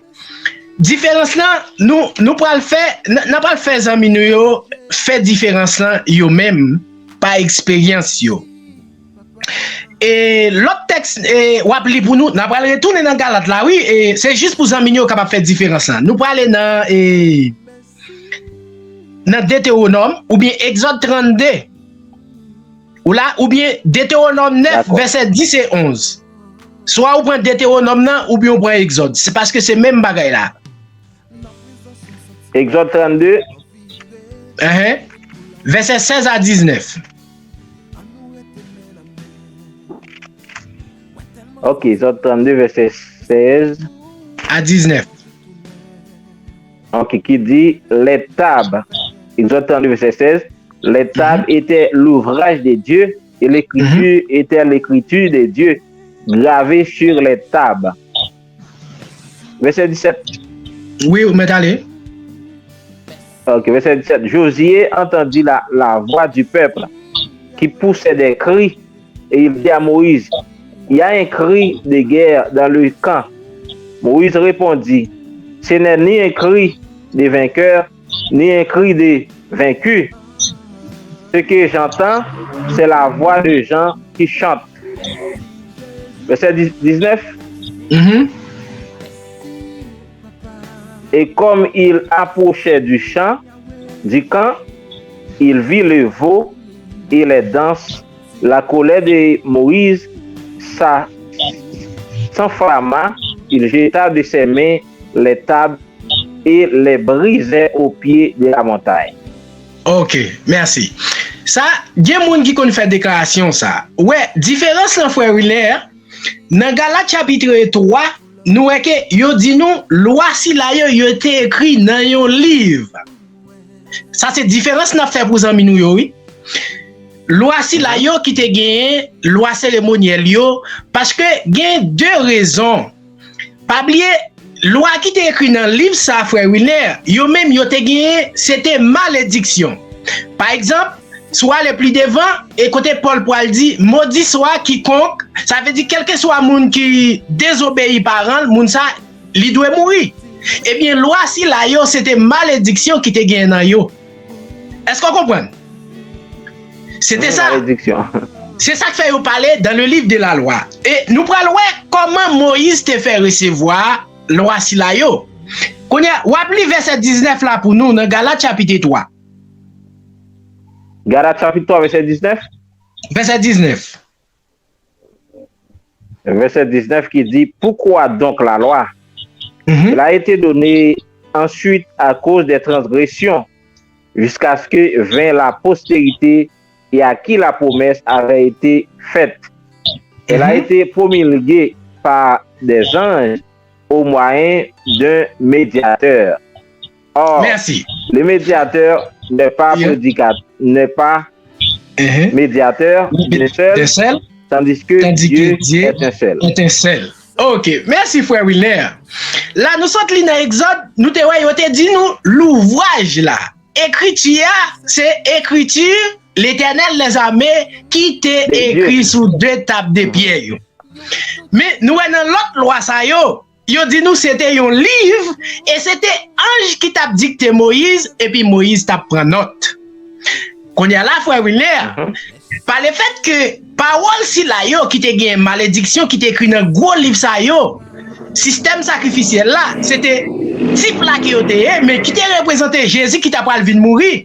Diferans lan, nou, nou pral fè, n, n a pral fè zanmi nou yo fè diferans lan yo menm pa eksperyans yo. E lòt tèks, e, w ap li pou nou, n a pral retounen nan Galat la, wi, e se jis pou zanmi nou yo kapab fè diferans lan. Nou prale nan, e, nan Detewonòm oubyen Egzòd trannde. Ou la, oubyen Detewonòm nèf, Dakò. Vèsè dis e onz. Swa ou pran Detewonòm nan, oubyen ou pran Egzòd. Se paske se menm bagay la. Egzòd trannde. Enhen. Vèsè sèz a diznèf. Ok, Egzòd trannde, vèsè sèz. A diznèf. Ok, qui dit, les tables Exode trente-deux, verset seize, les tables étaient l'ouvrage de Dieu et l'écriture était l'écriture de Dieu gravée sur les tables. Verset dix-sept. Wi, ou mèt ale. Ok, verset dix-sept. Josué entendit la, la voix du peuple qui poussait des cris et il dit à Moïse, il y a un cri de guerre dans le camp. Moïse répondit, ce n'est ni un cri de vainqueur, ni un cri de vaincu. Ce que j'entends, c'est la voix de gens qui chantent. Verset dix-neuf. Mhm. Et comme il approchait du champ, du camp, il vit le veau et les danses. La colère de Moïse s'a- s'enflamma, il jeta de ses mains les tables et les brisait au pied de la montagne. Ok, mèsi. Sa, gen moun ki konn fè deklarasyon sa. Wè, diferans lan, frè Wilner, nan Galat chapit twa, nou wè ke yo di nou lwa sila yo, yo te ekri nan yon liv. Sa se diferans n ap fè pou zanmi nou yo, wi. Lwa sila yo ki te genyen, lwa seremonyèl yo, paske gen de rezon. Pa bliye, lwa ki te ekri nan liv sa, frè Wilner, yo menm yo te genyen, se te malediksyon. Pa egzanp, si w ale pli devan, e kote Pòl pral di, modi swa kikonk, sa vle di kèlkeswa moun ki dezobeyi paran l, moun sa, li dwe mouri. Ebyen, lwa sila yo, se te malediksyon ki te genyen nan yo. Èske w konprann? Se te sa. Se sa k fè yo pale dans le livre de la loi. E nou pral wè kòman Moyiz te fè resevwa lwa sila yo. Kounye a, w ap li vèsè diznèf la pou nou nan Galat chapit twa. Galat chapit twa, vèsè diznèf. Vèsè diznèf. Verset dix-neuf qui dit, pourquoi donc la loi? Elle a été donnée ensuite à cause des transgressions, jusqu'à ce que vint la postérité et à qui la promesse avait été faite. Elle a été promulguée par des anges au moyen d'un médiateur. Or, Merci. Le médiateur n'est pas prédicat, n'est pas médiateur d'un seul, D'un seul, tandis que tandis Dieu que Dieu est un seul. Est un seul. Ok, mèsi frè Wilner. La nou sot li nan Egzòd, nou te wè yo te di nou louvwaj la. Ekriti a, se ekriti Letènèl lèzame ki te De Dieu. Ekri sou de tab de pyè yo. Men nou wè nan lòt lwa sa yo, yo di nou se te yon liv e se te anj ki t ap dikte Moyiz epi Moyiz t ap pran nòt. Kounye a la, frè Wilner, pa lefèt ke pawòl sila yo ki te gen malediksyon ki te ekri nan gwo liv sa yo, sistèm sakrifisyèl la, se te tip la ke yo te ye, men ki te reprezante Jezi ki ta pral vin mouri.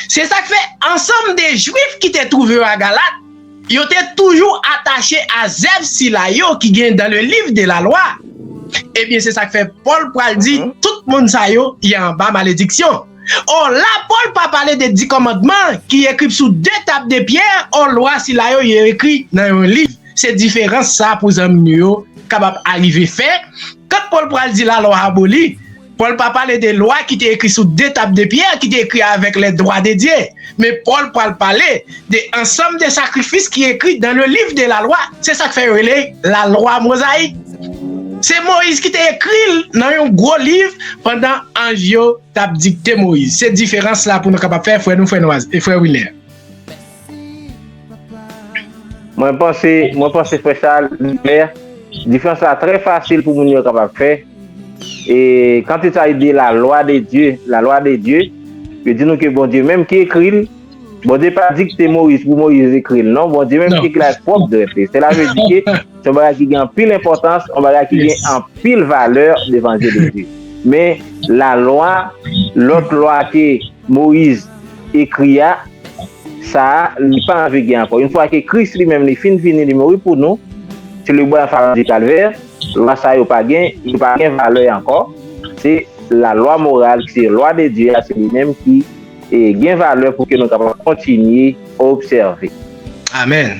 Se sa k fè ansanm de Jwif ki te twouve yo a Galat, yo te toujou atache a zèv sila yo ki gen dans le livre de la loi. Ebyen, se sa k fè Pòl pral di tout moun sa yo ye anba malediksyon. Or, la, Pòl pa pale de di kòmandman ki ekri sou de tab de pyè, or, lwa sila yo ye ekri nan yon liv. Se diferans sa pou zanmi nou yo kapab arive fè. Quand Pòl pral di la loi aboli, Pòl pa pale de lwa ki te ekri sou de tab de pyè, ki te ekri avec les doigts de Dieu. Men Pòl pral pale de ansanm de sakrifis ki ekri dans le livre de la loi. Se sa k fè yo rele la lwa mozayik. Se Moyiz ki te ekri l nan yon gwo liv pandan anj yo t ap dikte Moyiz. Se diferans la pou nou kapab fè, frè nou, frè nou, e frè Wilner. Mwen panse, mwen panse frè Charles, Lilbè, diferans la trè fasil pou moun yo kapab fè. E quand il s'agit de la loi de Dieu, la loi de Dieu, yo di nou ke Bondye menm ki ekri l. Bondye pa dikte Moyiz pou Moyiz ekri l, non. Bondye menm ki ekri l ak pwòp dwèt li. Sela vle di ke se yon bagay ki gen anpil enpòtans, yon bagay ki gen anpil valè devan je de Dye. Men lalwa, lòt lwa ke Moyiz ekri a, sa a, li pa an vigè ankò. Yon fwa ke Kris li menm li fin vini, li mouri pou nou, sou le bois en faveur du calvaire, lwa sa yo pa gen, yo pa gen valè ankò. Se la loi morale, se lwa de Dye a, se li menm ki e, gen valè pou ke nou kapab kontinye obsève. Amèn.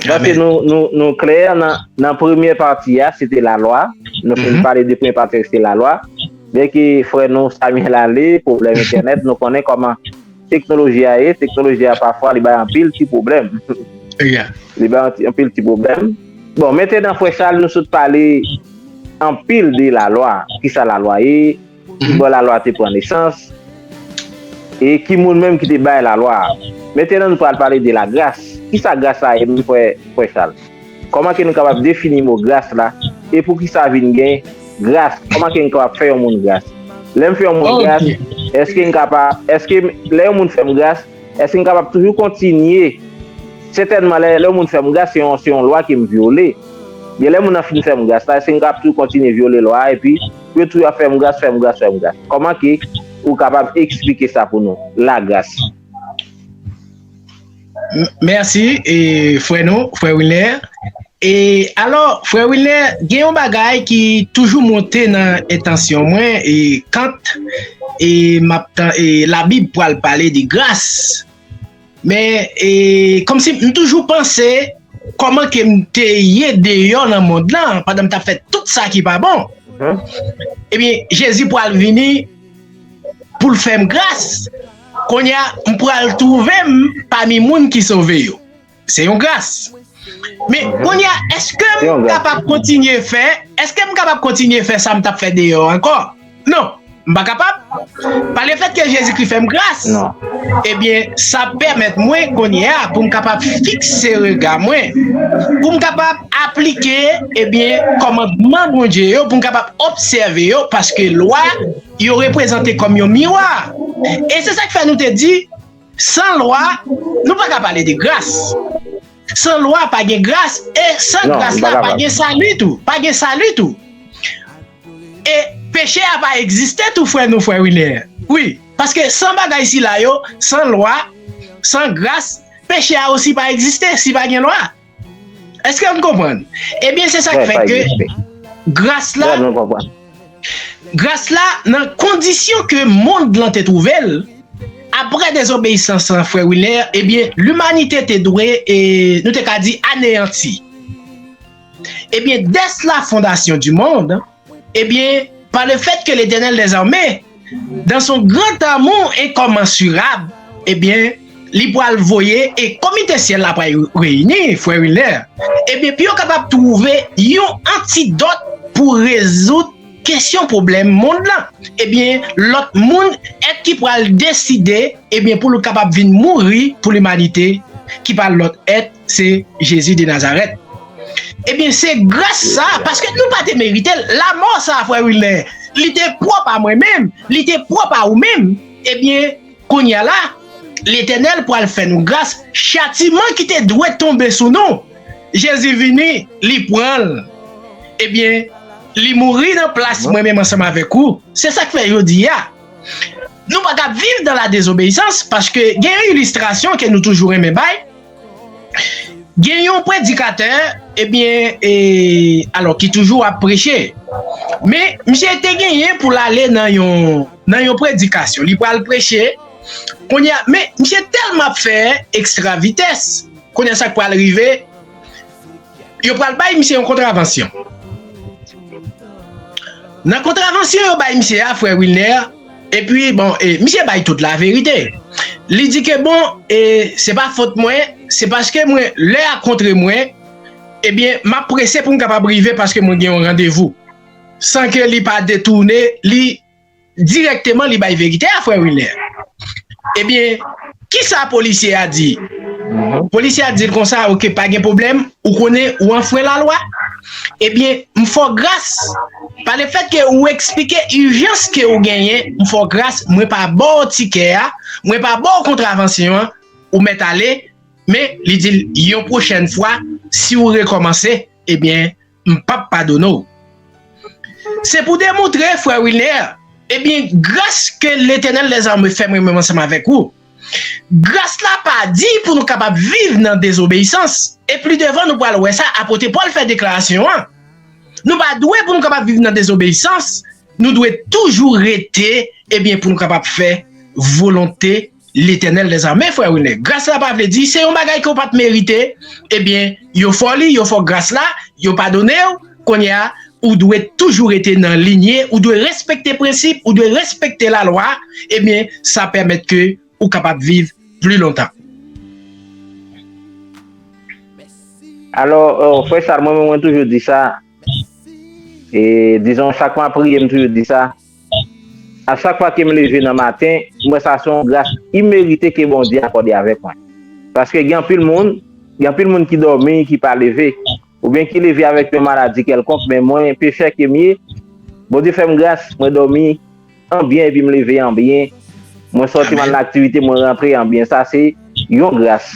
Paske nou, nou, nou klè nan, nan premye pati a, se te lalwa. Nou fin pale de premye pati a, se te lalwa. Byenke frè nou Samuel ale, pwoblèm entènèt, nou konnen kòman teknoloji a ye. Teknoloji a pafwa li bay anpil ti pwoblèm. Li bay anpil ti pwoblèm. Bon, mentnan, frè Charles, nou sot pale anpil de lalwa. Kisa lalwa ye? Ki bò lalwa te pran nesans? E ki moun menm ki te bay lalwa a? Mentnan, nou pral pale de lagras. Kisa gras la ye menm, frè, frè Charles? Kòman ke nou kapab defini mo gras la? E poukisa vin gen gras? Kòman ke nou kapab fè yon moun gras? Lè m fè yon moun gras, èske m kapab, èske m- lè yon moun fè m gras, èske m kapab toujou kontinye? Sètènman, lè, lè yon moun fè m gras, se yon, se yon lwa ke m vyole. Byen, lè moun nan fin fè m gras la, èske m kapab toujou kontinye vyole lwa a, epi yo toujou ap fè m gras, fè m gras, fè m gras? Kòman ke ou kapab eksplike sa pou nou? Lagras. Mèsi, e, frè nou, frè Wilner. E alò, frè Wilner, gen yon bagay ki toujou monte nan entansyon mwen, e, kant e m ap tan, e, Labib pral pale de gras. Men, e, kòmsi m toujou panse kòman ke m te ye deyò nan mond lan, pandan m t ap fè tout sa ki pa bon. Ebyen, Jezi pral vini pou l fè m gras. Kounye a, m pral twouve m pami moun ki sove yo. Se yon gras. Men kounye a, èske m kapab kontinye fè, èske m kapab kontinye fè sa m t ap fè deyò ankò? Non, m pa kapab. Pa lefèt ke Jezikri fè m gras, ebyen, sa pèmèt mwen kounye a pou m kapab fikse rega mwen, pou m kapab aplike, ebyen, kòmandman Bondye yo, pou m kapab obsève yo, paske lwa yo reprezante kòm yon miwa. E se sa k fè nou te di, san lwa, nou pa ka pale de gras. San lwa, pa gen gras. E san gras la, pa gen sali tou. Pa gen sali tou. E peche a pa egziste tou, frè nou, frè Wilner. Wi, paske san bagay sila yo, san lwa, san gras, peche a osi pa egziste si pa gen lwa. Èske n konprann? Ebyen, se sa k fè ke gras la, gras la, nan kondisyon ke mond lan te twouve l, apre dezobeyisans lan, frè Wilner, ebyen, limanite te dwe, e, nou te ka di, aneyanti. Ebyen, dès la fondasyon di mond, ebyen, pa le fèt ke Letènèl dèzame, dan son gran amou enkomansirab, ebyen, li pral voye e komite syèl la pral reyini, frè Wilner. Ebyen, pou yo kapab twouve yon antidòt pou rezoud kesyon pwoblèm mond lan. Ebyen, lòt moun, èt ki pral deside, ebyen, pou l kapab vin mouri pou limanite, ki pa lòt èt, se Jezi de Nazarèt. Ebyen, se gras sa, paske nou pa te merite l. Lamò sa, frè Wilner, li te pwòp a mwen menm, li te pwòp a ou menm. Ebyen, kounye a la, Letènèl pral fè nou gras, chatiman ki te dwe tonbe sou nou. Jezi vini, li pran l. Ebyen, li mouri nan plas mwen menm ansanm avèk ou. Se sa k fè jodi a, nou pa ka viv dan la dezobeyisans, paske gen yon ilistrasyon ke nou toujou renmen bay. Gen yon predikatè, ebyen, e, alò, ki toujou ap preche. Men, misye te genyen pou l ale nan yon, nan yon predikasyon. Li pral preche. Kounye a, men, misye tèlman ap fè ekstra vitès. Kounye a, sa k pral rive, yo pral bay misye yon kontravansyon. Nan kontravansyon yo bay misye a, frè Wilner, epi, bon, e, misye bay tout laverite. Li di ke, bon, e, se pa fot mwen, se paske mwen, lè a kontre mwen, ebyen, m ap prese pou m kapab rive paske mwen gen yon randevou. San ke li pa detounen, li dirèkteman li bay verite a, frè Wilner. Ebyen, kisa polisye a di? Polisye a di l konsa, oke, pa gen pwoblèm, ou konnen ou anfren lalwa. Ebyen, m fè w gras, pa le fèt ke ou eksplike ijans ke ou genyen, m fè w gras, mwen pa ba w tikè a, mwen pa ba w kontravansyon an, ou mèt ale, men li di l yon pwochèn fwa, si w rekòmanse, ebyen, m p ap padone w. Se pou demontre, frè Wilner, ebyen, gras ke Letènèl dèzame fè mwen menm ansanm avèk ou. Gras la pa di pou nou kapab viv nan dezobeyisans. E pli devan, nou pral wè sa, apot Pòl fè deklarasyon an. Nou pa dwe pou nou kapab viv nan dezobeyisans, nou dwe toujou rete, ebyen, pou nou kapab fè volonte Letènèl dèzame, frè Wilner. Gras la pa vle di, se yon bagay ke w pa t merite, ebyen, yo fè w li, yo fè w gras la, yo padone w, kounye a, ou dwe toujou rete nan linye, ou dwe respekte prensip, ou dwe respekte lalwa, ebyen, sa pèmèt ke ou kapab viv pli lontan. Alò, euh, frè Charles, mwen menm, mwen toujou di sa. E, dizon, chak mwa priye, m toujou di sa. A chak fwa ke m leve nan maten, m wè sa se yon gras imerite ke Bondye akòde avèk mwen. Paske gen anpil moun, gen anpil moun ki dòmi, ki pa leve, oubyen ki leve avèk yon maladi kèlkonk, men mwen, pechè ke m ye, Bondye fè m gras, mwen dòmi an byen epi m leve an byen. Mwen sòti, m al nan aktivite, mwen rantre an byen. Sa se yon gras.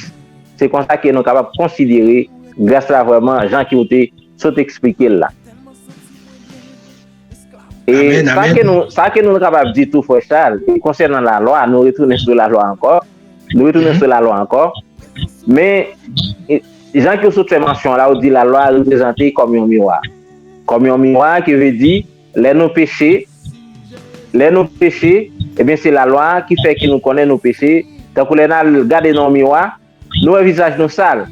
Se konsa ke nou kapab konsidere gras la vrèman, jan ke w te sot eksplike l la. E sa ke nou, sa ke nou kapab di tou, frè Charles, konsènan lalwa, nou retounen sou lalwa ankò. Nou retounen sou lalwa ankò. Men, e, jan ke w sot fè mansyon la, ou di lalwa reprezante kòm yon miwa. Kòm yon miwa, ki vle di, lè nou peche, lè nou peche, ebyen, se lalwa ki fè ke nou konnen nou peche. Tankou lè n al gade nan yon miwa, nou wè vizaj nou sal.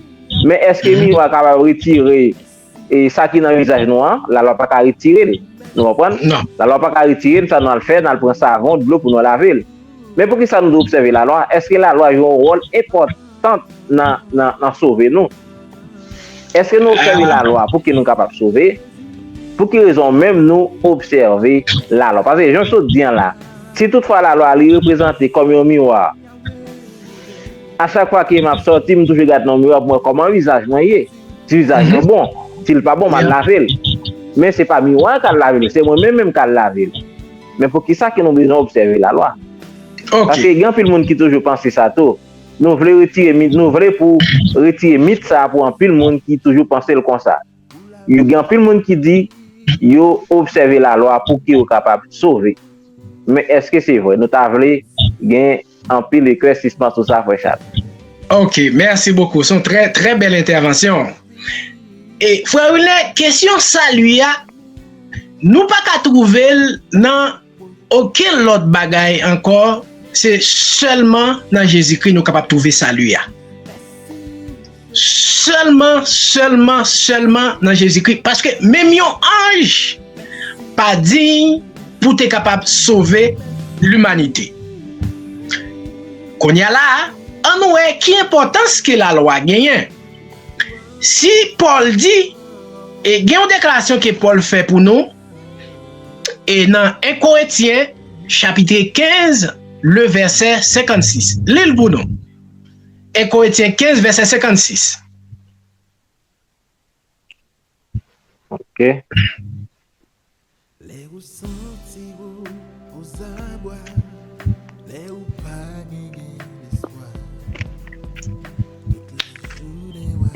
Men èske miwa kapab retire e sa ki nan vizaj nou an, lalwa pa ka retire l. Nou konprann? Lalwa pa ka retire l, sa nou al fè, n al pran savon, dlo pou nou lave l. Men poukisa nou dwe obsève lalwa? Èske lalwa jwe yon wòl enpòtan nan, nan, nan sove nou? Èske nou obsève lalwa pou ke nou kapab sove? Pou ki rezon menm nou obsève lalwa? Paske jan w sot di an la, si toutfwa lalwa li reprezante kòm yon miwa, a chak fwa ke m ap sòti, m toujou gade nan miwa pou m wè kòman vizaj mwen ye. Si vizaj mwen bon, si l pa bon, m al lave l. Men se pa miwa k al lave l, se mwen menm menm k al lave l. Men poukisa ke nou bezwen obsève lalwa? Paske gen anpil moun ki toujou panse sa tou. Nou vle retire mit, nou vle pou retire mit sa pou anpil moun ki toujou panse l konsa. Yo gen anpil moun ki di yo obsève lalwa pou ke yo kapab sove. Men èske se vre? Nou ta vle gen anpil eklèsisman sou sa, frè Charles. Ok, mèsi bokou. Se yon trè, trè bèl entèvansyon. E, frè Wilner, kesyon sali a, nou pa ka twouve l nan okenn lòt bagay ankò, se sèlman nan Jezikri nou kapab twouve sali a. Sèlman, sèlman, sèlman nan Jezikri. Paske menm yon anj pa diy pou te kapab sove limanite. Kounye a la a, ann wè ki enpòtans ke lalwa genyen. Si Pòl di, e gen yon deklarasyon ke Pòl fè pou nou, e nan en Korentyen, chapit kenz, le vèsè senkannsis. Li l pou nou. En Korentyen kenz, vèsè senkannsis. Ok.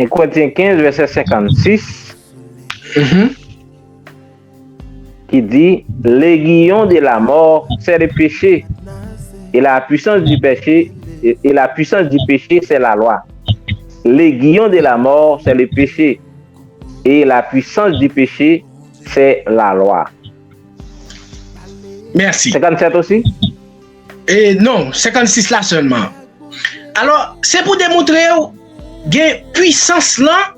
En Korentyen kenz, vèsè senkannsis, ki di, l'aiguillon de la mort, c'est le péché, et la puissance du péché, et, et la puissance du péché, c'est la loi. L'aiguillon de la mort, c'est le péché, et la puissance du péché, c'est la loi. Mèsi. Senkannsèt osi? E non, senkannsis la sèlman. Alò, se pou demontre w gen pwisans lan,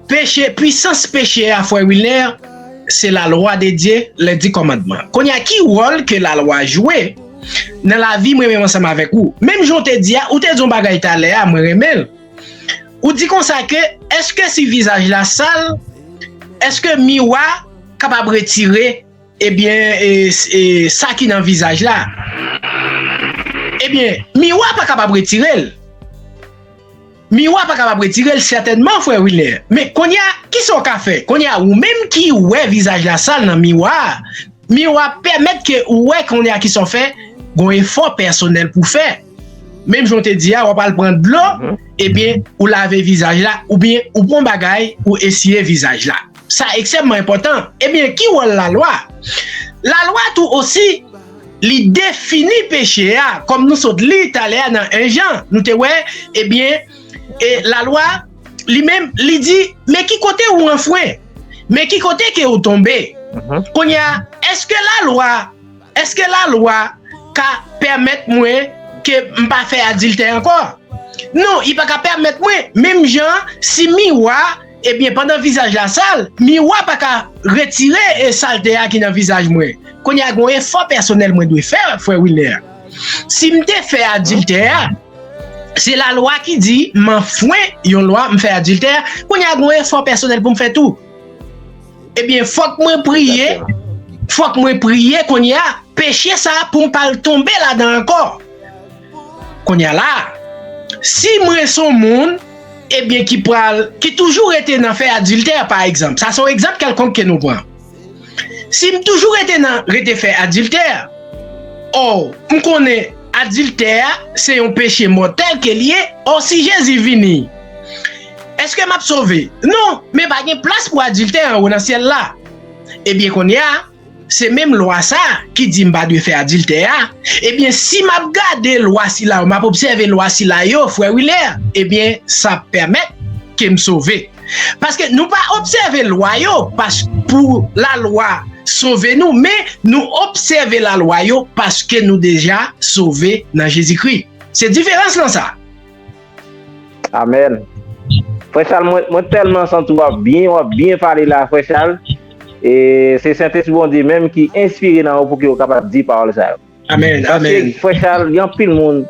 peche, pwisans peche a, frè Wilner, se lalwa de Dye, les dix commandements. Kounye a, ki wòl ke lalwa jwe nan lavi mwen menm ansanm avèk ou? Menm jan w te di a, ou te di yon bagay talè a, mwen renmen l. Ou di konsa ke, èske si vizaj la sal, èske miwa kapab retire, ebyen, e, e, sa ki nan vizaj la? Ebyen, miwa pa kapab retire l. Miwa pa kapab retire l, sètènman, frè Wilner. Men kounye a, kisa w ka fè? Kounye a, ou menm ki wè vizaj la sal nan miwa a, miwa pèmèt ke ou wè kounye a kisa w fè, gon efò pèsonèl pou w fè. Menm jan w te di a, w ap al pran dlo, ebyen, ou lave vizaj la, oubyen ou pran bagay, ou esiye vizaj la. Sa ekstrèmman enpòtan. Ebyen, ki wòl lalwa? Lalwa tou osi, li defini peche a, kòm nou sot li talè a nan en Jan. Nou te wè, ebyen, e lalwa, li menm, li di, men ki kote ou anfwen? Men ki kote ke ou tonbe? Kounye a, èske lalwa, èske lalwa ka pèmèt mwen ke m pa fè adiltè ankò? Non, li pa ka pèmèt mwen. Menm jan, si miwa, ebyen, pandan vizaj la sal, miwa pa ka retire e salte a ki nan vizaj mwen. Kounye a, gen yon efò pèsonèl mwen dwe fè, frè Wilner. Si m te fè adiltè a, se lalwa ki di m anfwen yon lwa, m fè adiltè, kounye a, gen yon efò pèsonèl pou m fè tou. Ebyen, fòk mwen priye, fòk mwen priye kounye a, peche sa a pou m pa al tonbe ladan ankò. Kounye a la, si mwen se yon moun, ebyen, ki pral, ki toujou rete nan fè adiltè, pa egzanp, sa se yon egzanp kèlkonk ke nou pran. Si m toujou rete nan rete fè adiltè, o, m konnen adiltè a se yon peche mòtèl ke l ye, o, si Jezi vini, èske m ap sove? Non, men pa gen plas pou adiltè anwo nan syèl la. Ebyen, kounye a, se menm lwa sa a ki di m pa dwe fè adiltè a, ebyen, si m ap gade lwa sila yo, m ap obsève lwa sila yo, frè Wilner, ebyen, sa ap pèmèt ke m sove. Paske nou pa obsève lwa yo pas-, pou lalwa sove nou, men nou obsève lalwa yo paske nou deja sove nan Jezikri. Se diferans lan sa. Amèn. Frè Chal, mwen, mwen tèlman santi w ap byen, w ap byen pale la, frè Chal. E se Sentespri Bondye menm ki enspire nan ou pou ke w kapab di pawòl sa yo. Amèn, amèn. Paske, frè Chal, gen anpil moun,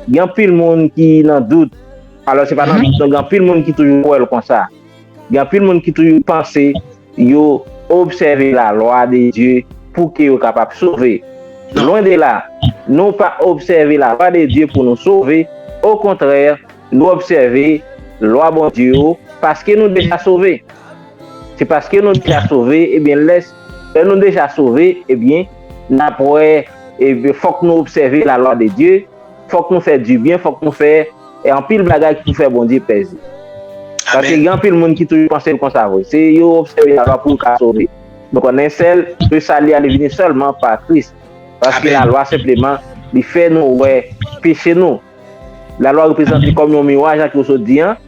gen anpil moun ki nan dout. Alò, se pa nan dout, non, gen anpil moun ki toujou wè l konsa. Gen anpil moun ki toujou panse yo obsève lalwa de Dye pou ke yo kapab sove. Lwen de la, nou pa obsève lalwa de Dye pou nou sove. Okontrè, nou obsève lwa Bondye yo paske nou deja sove. Se paske nou deja sove, ebyen, lè, lè nou deja sove, ebyen, n ap wè, ebyen, fòk nou obsève lalwa de Dye, fòk nou fè dibyen, fòk nou fè, e, anpil bagay ki pou fè Bondye plezi. Paske gen anpil moun ki toujou panse l konsa vre. Se yo obsève lalwa pou yo ka sove. Nou konnen sèl, le salut a li vini sèlman pa Kris. Paske lalwa senpleman, li fè nou wè peche nou. Lalwa reprezante kòm yon miwa, jan ke w sot di an.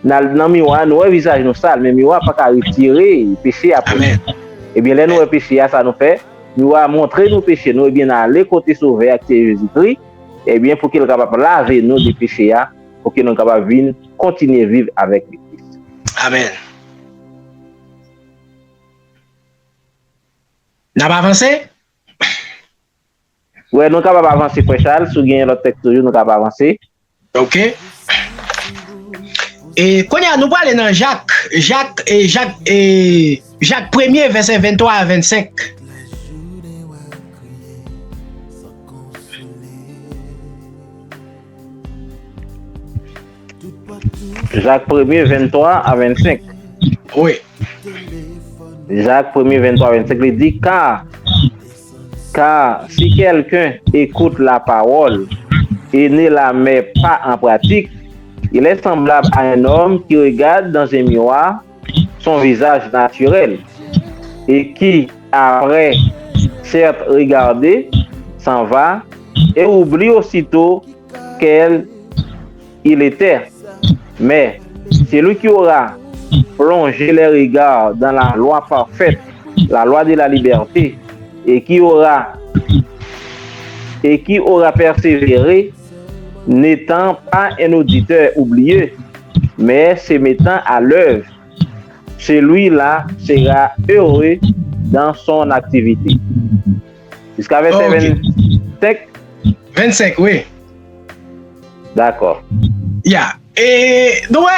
Nan, nan miwa a, nou wè vizaj nou sal, men miwa a pa ka retire peche a pou nou. Ebyen, lè nou wè peche a, sa nou fè? Miwa a montre nou peche nou, ebyen, n ale kote Sovè a, ki se Jezikri, ebyen, pou ke l kapab lave nou de peche a, pou ke nou kapab vin kontinye viv avèk li. Amèn. N ap avanse? Wè, nou kapab avanse, frè Chal. Si w genyen lòt tèks toujou, nou kapab avanse. Ok. E kounye a, nou prale nan Jak. Jak, e, Jak, e, Jak premye, vèsè venntwa a vennsenk. Jak premye, venntwa a vennsenk. Wi. Jak premye, venntwa a vennsenk, li di, car, car si quelqu'un écoute la parole et ne la met pas en pratique, il est semblable à un homme qui regarde dans un miroir son visage naturel et qui, après s'être regardé, s'en va et oublie aussitôt quel il était. Mais celui qui aura plongé les regards dans la loi parfaite, la loi de la liberté, et qui aura, et qui aura persévéré, n'étant pas un auditeur oublieux, mais se mettant à l'œuvre, celui-là sera heureux dans son activité. Jiska vèsè vennsenk? Vennsenk, wi. Dakò. Ya. E, nou wè,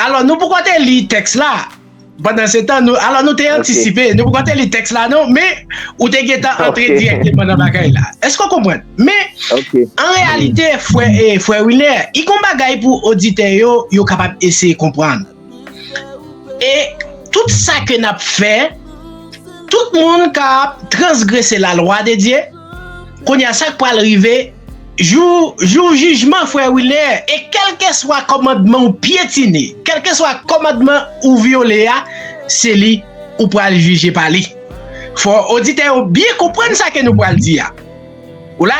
alò, nou poko te li tèks la. Pandan se tan, nou, alò, nou te antisipe. Nou poko te li tèks la, non, men ou te gentan antre dirèkteman nan bagay la. Èske w konprann? Men, an reyalite, frè, e, frè Wilner, i gon bagay pou oditè yo, yo kapab eseye konprann. E tout sa ke n ap fè, tout moun k ap transgrese lalwa de Dye, kounye a, sa k pral rive, jou, jou jijman, frè Wilner, e kèlkeswa kòmandman ou pyetine, kèlkeswa kòmandman ou vyole a, se li ou pral jije pa li. Fò oditè yo byen konprann sa ke nou pral di a. Ou la?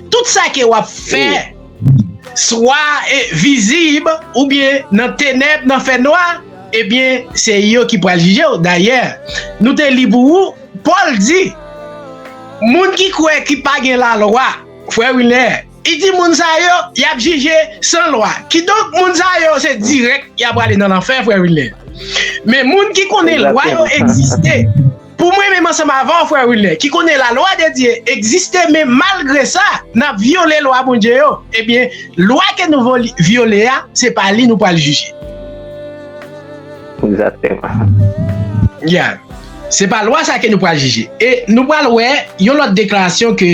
Tout sa ke w ap fè, swa, e, vizib oubyen nan tenèb, nan fènwa, ebyen, se yo ki pral jije w. Dayè, nou te li pou ou, Pòl di, moun ki kwè ki pa gen lalwa, frè Wilner, Li di moun sa yo, y ap jije san lwa. Kidonk, moun sa yo, se dirèk, y ap prale nan lanfè, frè Wilner. Men moun ki konnen lwa yo egziste, pou mwen menm ansanm avè w, frè Wilner, ki konnen lalwa de Dye egziste, men malgre sa, n ap vyole lwa Bondye yo, ebyen, lwa ke nou voli- vyole a, se pa li nou pral jije. Egzakteman. Yeah. Se pa lwa sa ke nou pral jije. E nou pral wè yon lòt deklarasyon ke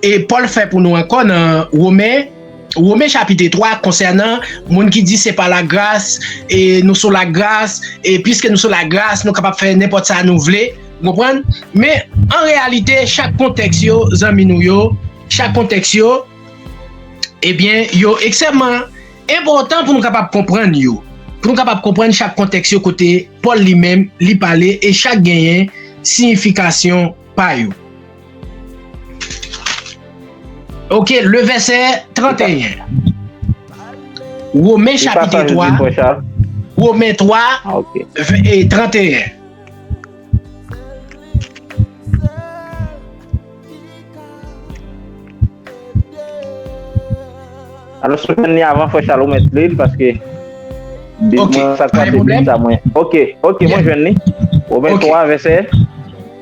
e Pòl fè pou nou ankò nan Women, Women chapit twa konsènan moun ki di se pa lagras, e nou sou lagras, e piske nou sou lagras, nou kapab fè nenpòt sa nou vle. Ou konprann? Men, an reyalite, chak kontèks yo, zanmi nou yo, chak kontèks yo, ebyen, yo ekstrèmman enpòtan pou nou kapab konprann yo. Pou nou kapab konprann chak kontèks yo kote Pòl li menm, li pale, e chak genyen siyifikasyon pa yo. Ok, le vèsè trannteyen. Women chapit twa, Women twa, trannteyen. Alò, si w jwenn li avan, frè Chal, ou mèt li l, paske mwen sa k pa te di sa mwen. Ok, ok, mwen jwenn li. Women twa, vèsè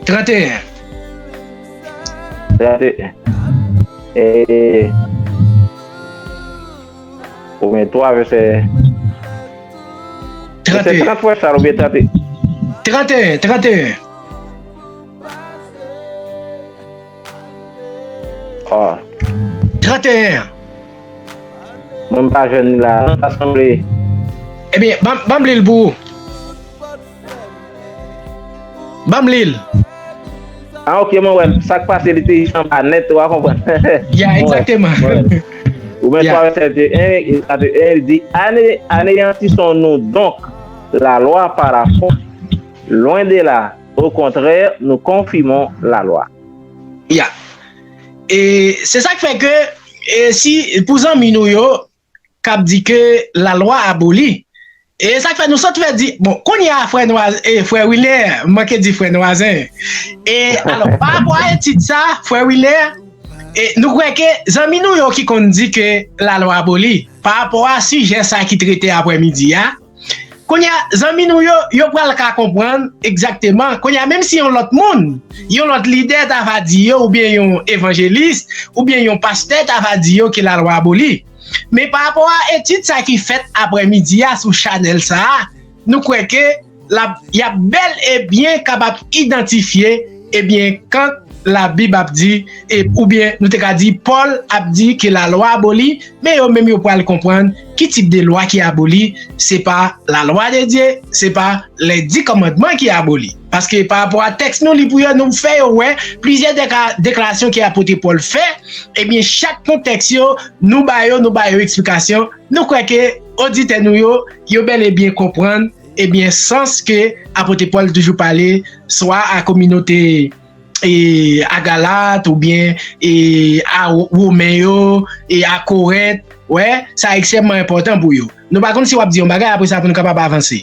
trannteyen. Trannteyen. E, Women twa, vèsè. Vèsè trant, frè Chal, oubyen trannteyen? Trannteyen, trannteyen. Ah. Trannteyen an. Mwen m pa jwenn li la non, sa sanble. Ebyen, ban, ban m li l pou ou. Ban m li l. Ah, ok, mwen wè sa k pase, li te jis anba nèt, ou a konprann. Ya, egzakteman. Ou mèt pa wè sète en, li di, anéantissons-nous donc la loi par la foi? Loin de là, au contraire, nous confirmons la loi. Ya. E se sa k fè ke, e si, pou zanmi nou yo, k ap di ke lalwa aboli. E sa k fè nou sot fè di, bon, kounye a, frè Nwaz, e frè Wilner, m manke di frè Nwazen. E alò, pa rapò a etid sa, frè Wilner, e nou kwè ke zanmi nou yo ki konn di ke lalwa aboli, pa rapò a sijè sa ki trete aprèmidi a, kounye a, zanmi nou yo, yo pral ka konprann egzakteman. Kounye a, menm si yon lòt moun, yon lòt lidè ta va di yo, oubyen yon evanjelis, oubyen yon pastè ta va di yo ke lalwa aboli. Men pa rapò a etid sa ki fèt aprèmidi a sou chanèl sa a, nou kwè ke l ap, y ap bèl e byen kapab idantifye, ebyen, kan Labib ap di, e, oubyen nou te ka di Pòl ap di ke lalwa aboli, men yo menm yo pral konprann ki tip de lwa ki aboli, se pa lalwa de Dye, se pa lè di kòmandman ki aboli. Paske pa rapò a tèks nou li pou yo, nou fè yo wè plizyè deka- deklarasyon ke apot Pòl fè, ebyen, chak kontèks yo, nou ba yo, nou ba yo eksplikasyon. Nou kwè ke oditè nou yo, yo bèl e byen konprann, ebyen, sans ke apot Pòl toujou pale, swa a kominote, e, a Galat, oubyen, e, a Wo- Women yo, e, a Korent. Wè, sa ekstrèmman enpòtan pou yo. Nou pa konn si w ap di yon bagay, apre sa, pou nou kapab avanse.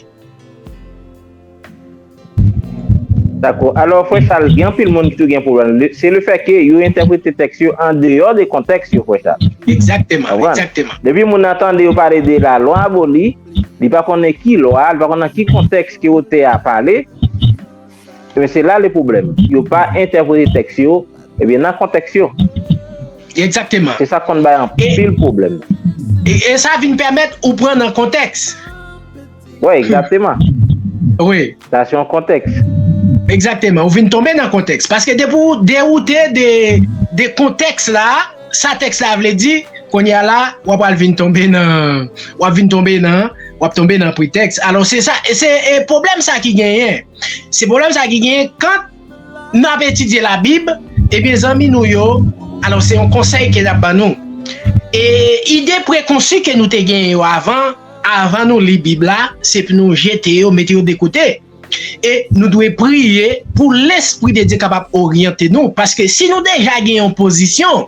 Dakò. Alò, frè Chal, gen anpil moun ki tou gen pwoblèm. Le- Se lefètke yo entèprete tèks yo andeyò de kontèks yo, frè Chal. Egzakteman, egzakteman. Depi moun nan tande yo pale de lalwa aboli, li pa konnen ki lwa, li pa konnen ki kontèks ke otè a pale. Men se la le pwoblèm. Yo pa entèprete tèks yo, ebyen, nan kontèks yo. Egzakteman. Se sa k konn bay anpil pwoblèm. E, e sa vin pèmèt ou pran nan kontèks. Wi, egzakteman. Wi. Sa se yon kontèks. Egzakteman. Ou vin tonbe nan kontèks. Paske depi w dewoute de, de kontèks la, sa tèks la vle di, kounye a la, w ap al vin tonbe nan, w ap vin tonbe nan, w ap tonbe nan pretèks. Alò, se sa, se, e, pwoblèm sa ki genyen. Se pwoblèm sa ki genyen kan n ap etidye Labib, ebyen, zanmi nou yo, alò, se yon konsèy ke n ap ban nou. E ide prekonsi ke nou te genyen yo avan, avan nou li Bib la, se pou nou jete yo, mete yo de kote. E nou dwe priye pou Lespri de Dye kapab oryante nou. Paske si nou deja gen yon pozisyon,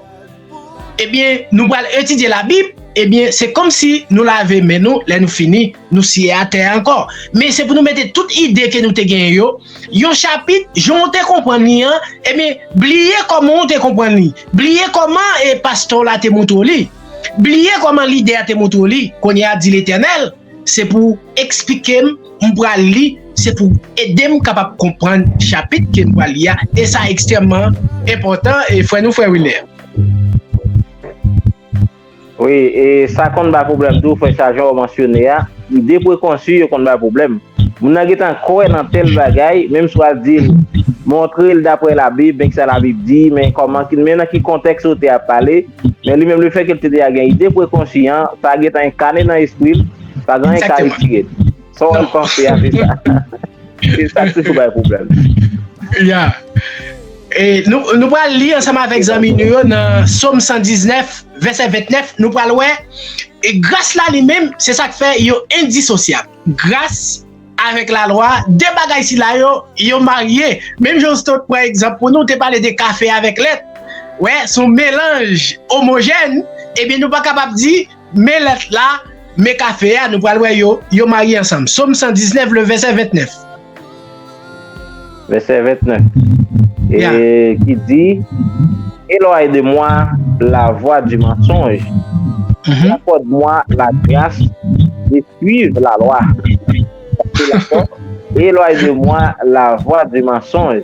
ebyen, nou pral etidye Labib, ebyen, se kòmsi nou lave men nou, lè nou fini, nou siye atè a ankò. Men se pou nou mete tout ide ke nou te genyen yo, yon chapit, jan w te konprann li an, ebyen, bliye kòman w te konprann li. Bliye kòman, e, pastè w la te montre w li. Bliye kòman lidè a te montre w li. Kounye a, di Letènèl, se pou w eksplike m, m pral li, se pou w ede m kapab konprann chapit ke m pral li a. E sa ekstrèmman enpòtan, e frè nou, frè Wilner. Wi, e sa konn bay pwoblèm tou, frè, sa jan w mansyone a, ide prekonsè yo konn bay pwoblèm. Moun nan gentan kwè nan tèl bagay, menm si w al di l, montre l daprè Labib, men kisa Labib di, men kòman, men nan ki kontèks ou te ap pale, men li menm, lefètke l te deja gen ide prekonsè an, sa gentan enkane nan espri l, pa gen anyen ka retire l. Sa w al panse a, se sa. Se sa k toujou bay pwoblèm. Ya. E nou, nou pral li ansanm avèk zanmi nou yo nan Sòm san diznèf, vèsè ventnèf, nou pral wè, e gras la li menm, se sa k fè yo endisosyab. Gras avèk lalwa, de bagay sila yo, yo marye. Menm jan w sot pran egzanp pou nou, te pale de kafe avèk lèt. Wè, se yon melanj omojèn, ebyen nou pa kapab di, men lèt la, men kafe a, nou pral wè yo, yo marye ansanm. Sòm san diznèf, le vèsè ventnèf. Vèsè ventnèf. Ya. E ki di, Éloigne de moi la voix du mensonge. Mhm. Accorde-moi la grâce de suivre la loi. Éloigne de moi la voix du mensonge.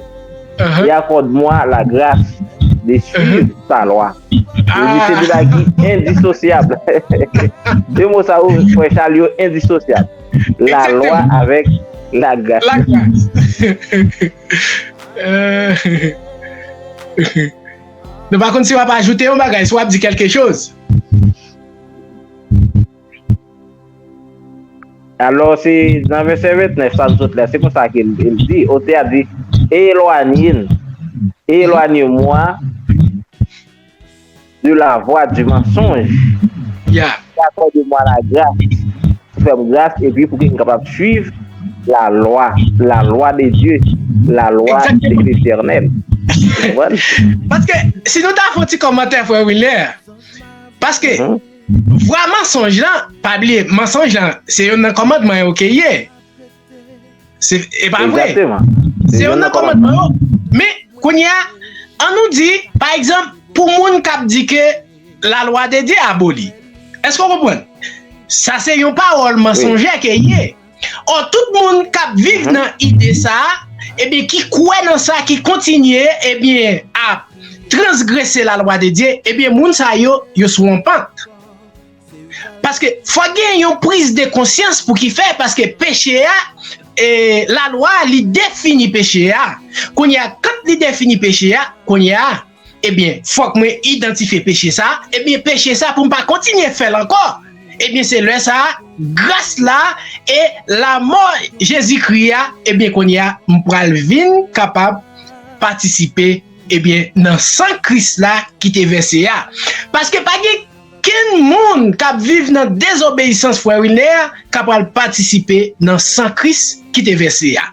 Mhm. Et accorde-moi la grâce de suivre ta lwa. Yo di se de bagay ki endisosyab. De mo sa yo, frè Charles, yo endisosyab. Lalwa avèk lagras. Lagras. Euh, nou pa konn si w ap ajoute yon bagay, si w ap di kèlke choz. Alò, se nan vèsè ventnèf, sa m sot la, se konsa ke l, l di, otè a di, éloigne, éloigne-moi de la voie du mensonge. Ya. Accorde-moi la grâce. Fè m gras, epi pou ke m kapab suiv la loi, la loi de Dieu, la loi de l'Éternel. Ou konprann? Paske, si nou ta fè yon ti kòmantè, frè Wilner, paske, vwa mansonj lan, pa bliye, mansonj lan, se youn nan kòmandman yo ke ye. Se, e pa vre? Egzakteman. Se youn nan kòmandman yo. Men, kounye a, an nou di, pa egzanp, pou moun k ap di ke lalwa de Dye aboli. Èske w konprann? Sa se yon pawòl mansonjè ke ye. Ò, tout moun k ap viv nan ide sa a, ebyen, ki kwè nan sa, ki kontinye, ebyen, ap transgrese lalwa de Dye, ebyen, moun sa yo, yo sou yon pant. Paske fòk gen yon priz de konsyans pou ki fè, paske peche a, e, lalwa a, li defini peche a. Kounye a, kan li defini peche a, kounye a, ebyen, fòk mwen idantifye peche sa, ebyen, peche sa pou m pa kontinye fè l ankò. Ebyen, se lè sa a, gras la e lamò Jezikri a, ebyen, kounye a, m pral vin kapab patisipe, ebyen, nan san Kris la ki te vèse a. Paske pa gen kenn moun k ap viv nan dezobeyisans, frè Wilner, k ap pral patisipe nan san Kris ki te vèse a.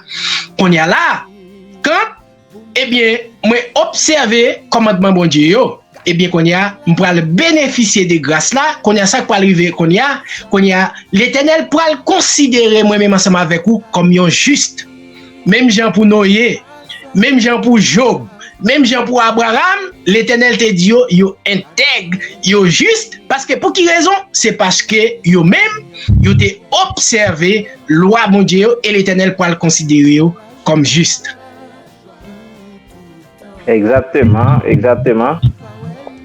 Kounye a la, kan, ebyen, mwen obsève kòmandman Bondye yo, ebyen, kounye a, m pral benefisye de gras la. Kounye a, sa k pral rive kounye a, kounye a, Letènèl pral konsidere mwen menm ansanm avèk ou kòm yon jis. Menm jan pou Noye, menm jan pou Jòb, menm jan pou Abraram, Letènèl te di yo, yo entèg, yo jis, paske pou ki rezon? Se paske yo menm, yo te obsève lwa Bondye yo, e Letènèl pral konsidere yo kòm jis. Egzakteman, egzakteman.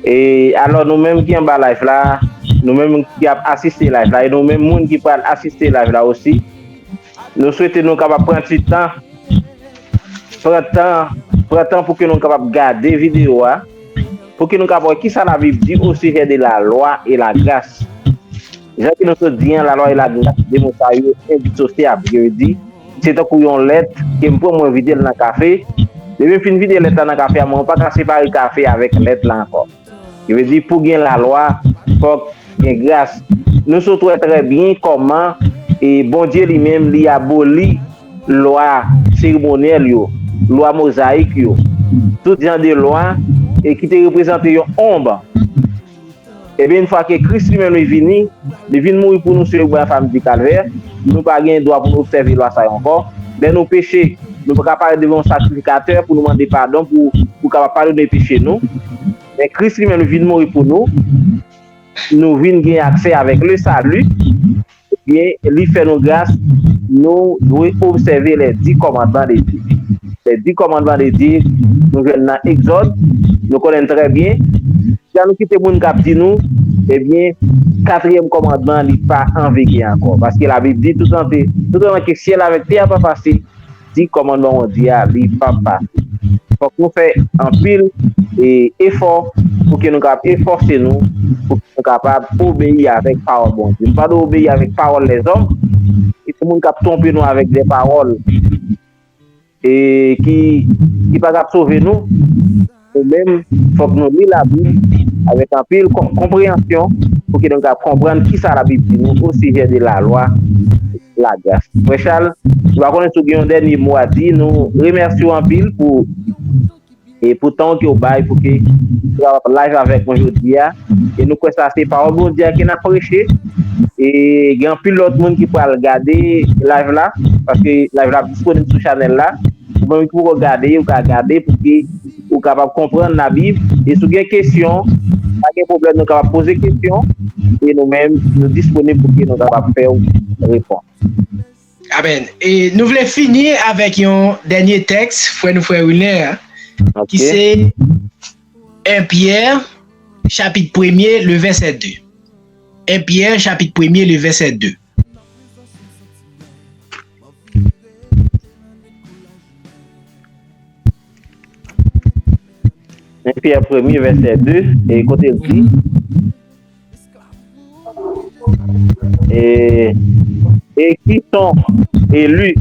E alò, nou menm ki anba live la, nou menm ki ap asiste live la, e nou menm moun ki pral asiste live la osi, nou swete nou kapab pran ti tan, pran tan, pran tan pou ke nou kapab gade videyo a, pou ke nou kapab wè kisa Labib di osijè de la loi et la grâce. Jan ke nou sot di an, lalwa e lagras, de mo sa yo endisosyab. Yo di, se tankou yon lèt ke m pran, mwen vide l nan kafe. Depi m fin vide lèt la nan kafe a, mwen pa ka separe kafe avèk lèt la ankò. Yo di, pou gen lalwa, fòk gen gras. Nou sot wè trè byen kòman, e, Bondye li menm, li aboli lwa seremonyèl yo, lwa mozayik yo, tout jan de lwa, e ki te reprezante yon onb. Ebyen, yon fwa ke Kris li menm li vini, li vin mouri pou nou sou yon bwa fam di Kalvè, nou pa gen dwa pou nou obsève lwa sa yo ankò. Lè nou peche, nou pa ka parèt devan yon sakrifikatè pou nou mande padon, pou, pou kapab padone peche nou. Men Kris li menm li vin mouri pou nou, nou vin gen aksè avèk le sali, ebyen, li fè nou gras, nou dwe obsève les dix commandements de Dieu. Les dix commandements de Dieu, nou jwenn nan Egzòd, nou konnen l trè byen. Jan nou kite moun k ap di nou, ebyen, katriyèm kòmandman an, li pa an vigè ankò. Paske Labib di, toutan, toutan ke syèl avèk tè a pa pase, di kòmandman Bondye a, li p ap pase. Fòk nou fè anpil e, efò pou ke nou kapab efòse nou, pou ke nou kapab obeyi avèk pawòl Bondye. Nou pa dwe obeyi avèk pawòl lèzòm, e se moun k ap twonpe nou avèk de pawòl e ki, ki pa t ap sove nou. Nou menm, fòk nou li Labib avèk anpil kon- konpreyansyon pou ke nou kapab konprann kisa Labib di nou osijè de lalwa lagras. Frè Charles, nou pa konnen si w gen yon dènye mo a di, nou remèsye w anpil pou, e pou tan ke w bay pou ke w kapab live avèk mwen jodi a. E nou kwè sa se pawòl Bondye a ke n ap preche. E gen anpil lòt moun ki pral gade live la, paske live la ap disponib sou chanèl la. Ou menm ki poko gade, ou ka gade pou ke ou kapab konprann Labib. E si w gen kesyon, pa gen pwoblèm, nou kapab poze kesyon. E nou menm, nou disponib pou ke nou kapab fè w repons. Amèn. E nou vle fini avèk yon dènye tèks, frè nou, frè Wilner, ki se en Pyè, chapit premye, le vèsè de. En Pyè, chapit premye, le vèsè de. En Pyè premye, vèsè de, e kote l di, et, et qui sont élus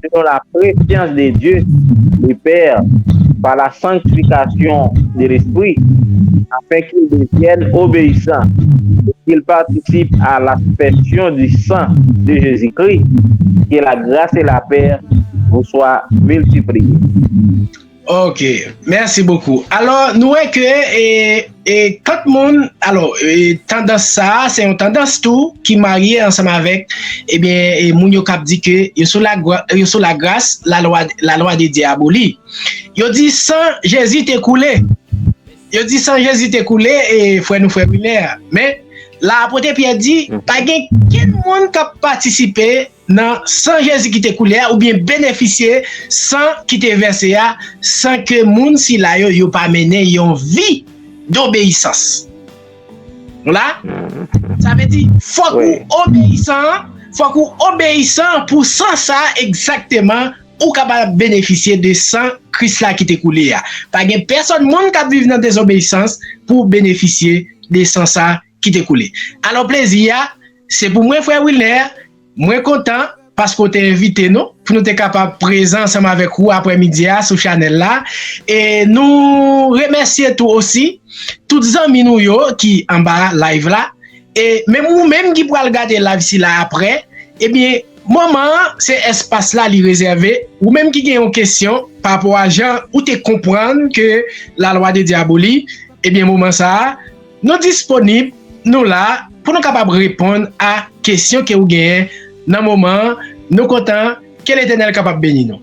selon la préscience de Dieu, le Père, par la sanctification de l'Esprit, afin qu'ils deviennent obéissants et qu'ils participent à l'aspersion du sang de Jésus-Christ. Que la grâce et la paix vous soient multipliées. Ok, mèsi bokou. Alò, nou wè ke e, e, tout moun, alò, e, tandans sa a, se yon tandans tou ki marye ansanm avèk, ebyen, e, moun yo k ap di ke yo sou lagras, yo sou lagras, lalwa, lalwa de Dye aboli. Yo di san Jezi te koule. Yo di san Jezi te koule, e, frè nou, frè Wilner. Men, la apot Pyè di, pa gen kenn moun k ap patisipe nan san Jezi ki te koule a oubyen benefisye san ki te vèse a san ke moun sila yo, yo pa mennen yon vi dobeyisans. Nou la? Sa vle di, fòk ou obeyisan, fòk ou obeyisan pou san sa egzakteman ou kapab benefisye de san Kris la ki te koule a. Pa gen pèsòn moun k ap viv nan dezobeyisans pou benefisye de san sa ki te koule. Alò, plezi a, se pou mwen, frè Wilner, mwen kontan paske w te envite nou pou nou te kapab prezan ansanm avèk ou aprèmidi a sou chanèl la. E nou remèsye tou osi tout zanmi nou yo ki anba live la. E menm ou menm ki pral gade live sila aprè, ebyen, moman an, se espas la li rezève. Ou menm ki gen yon kesyon pa rapò a jan ou te konprann ke lalwa de Dye aboli, ebyen, moman sa a, nou disponib, nou la pou nou kapab reponn a kesyon ke ou genyen nan moman an. Nou kontan, ke Letènèl kapab beni nou.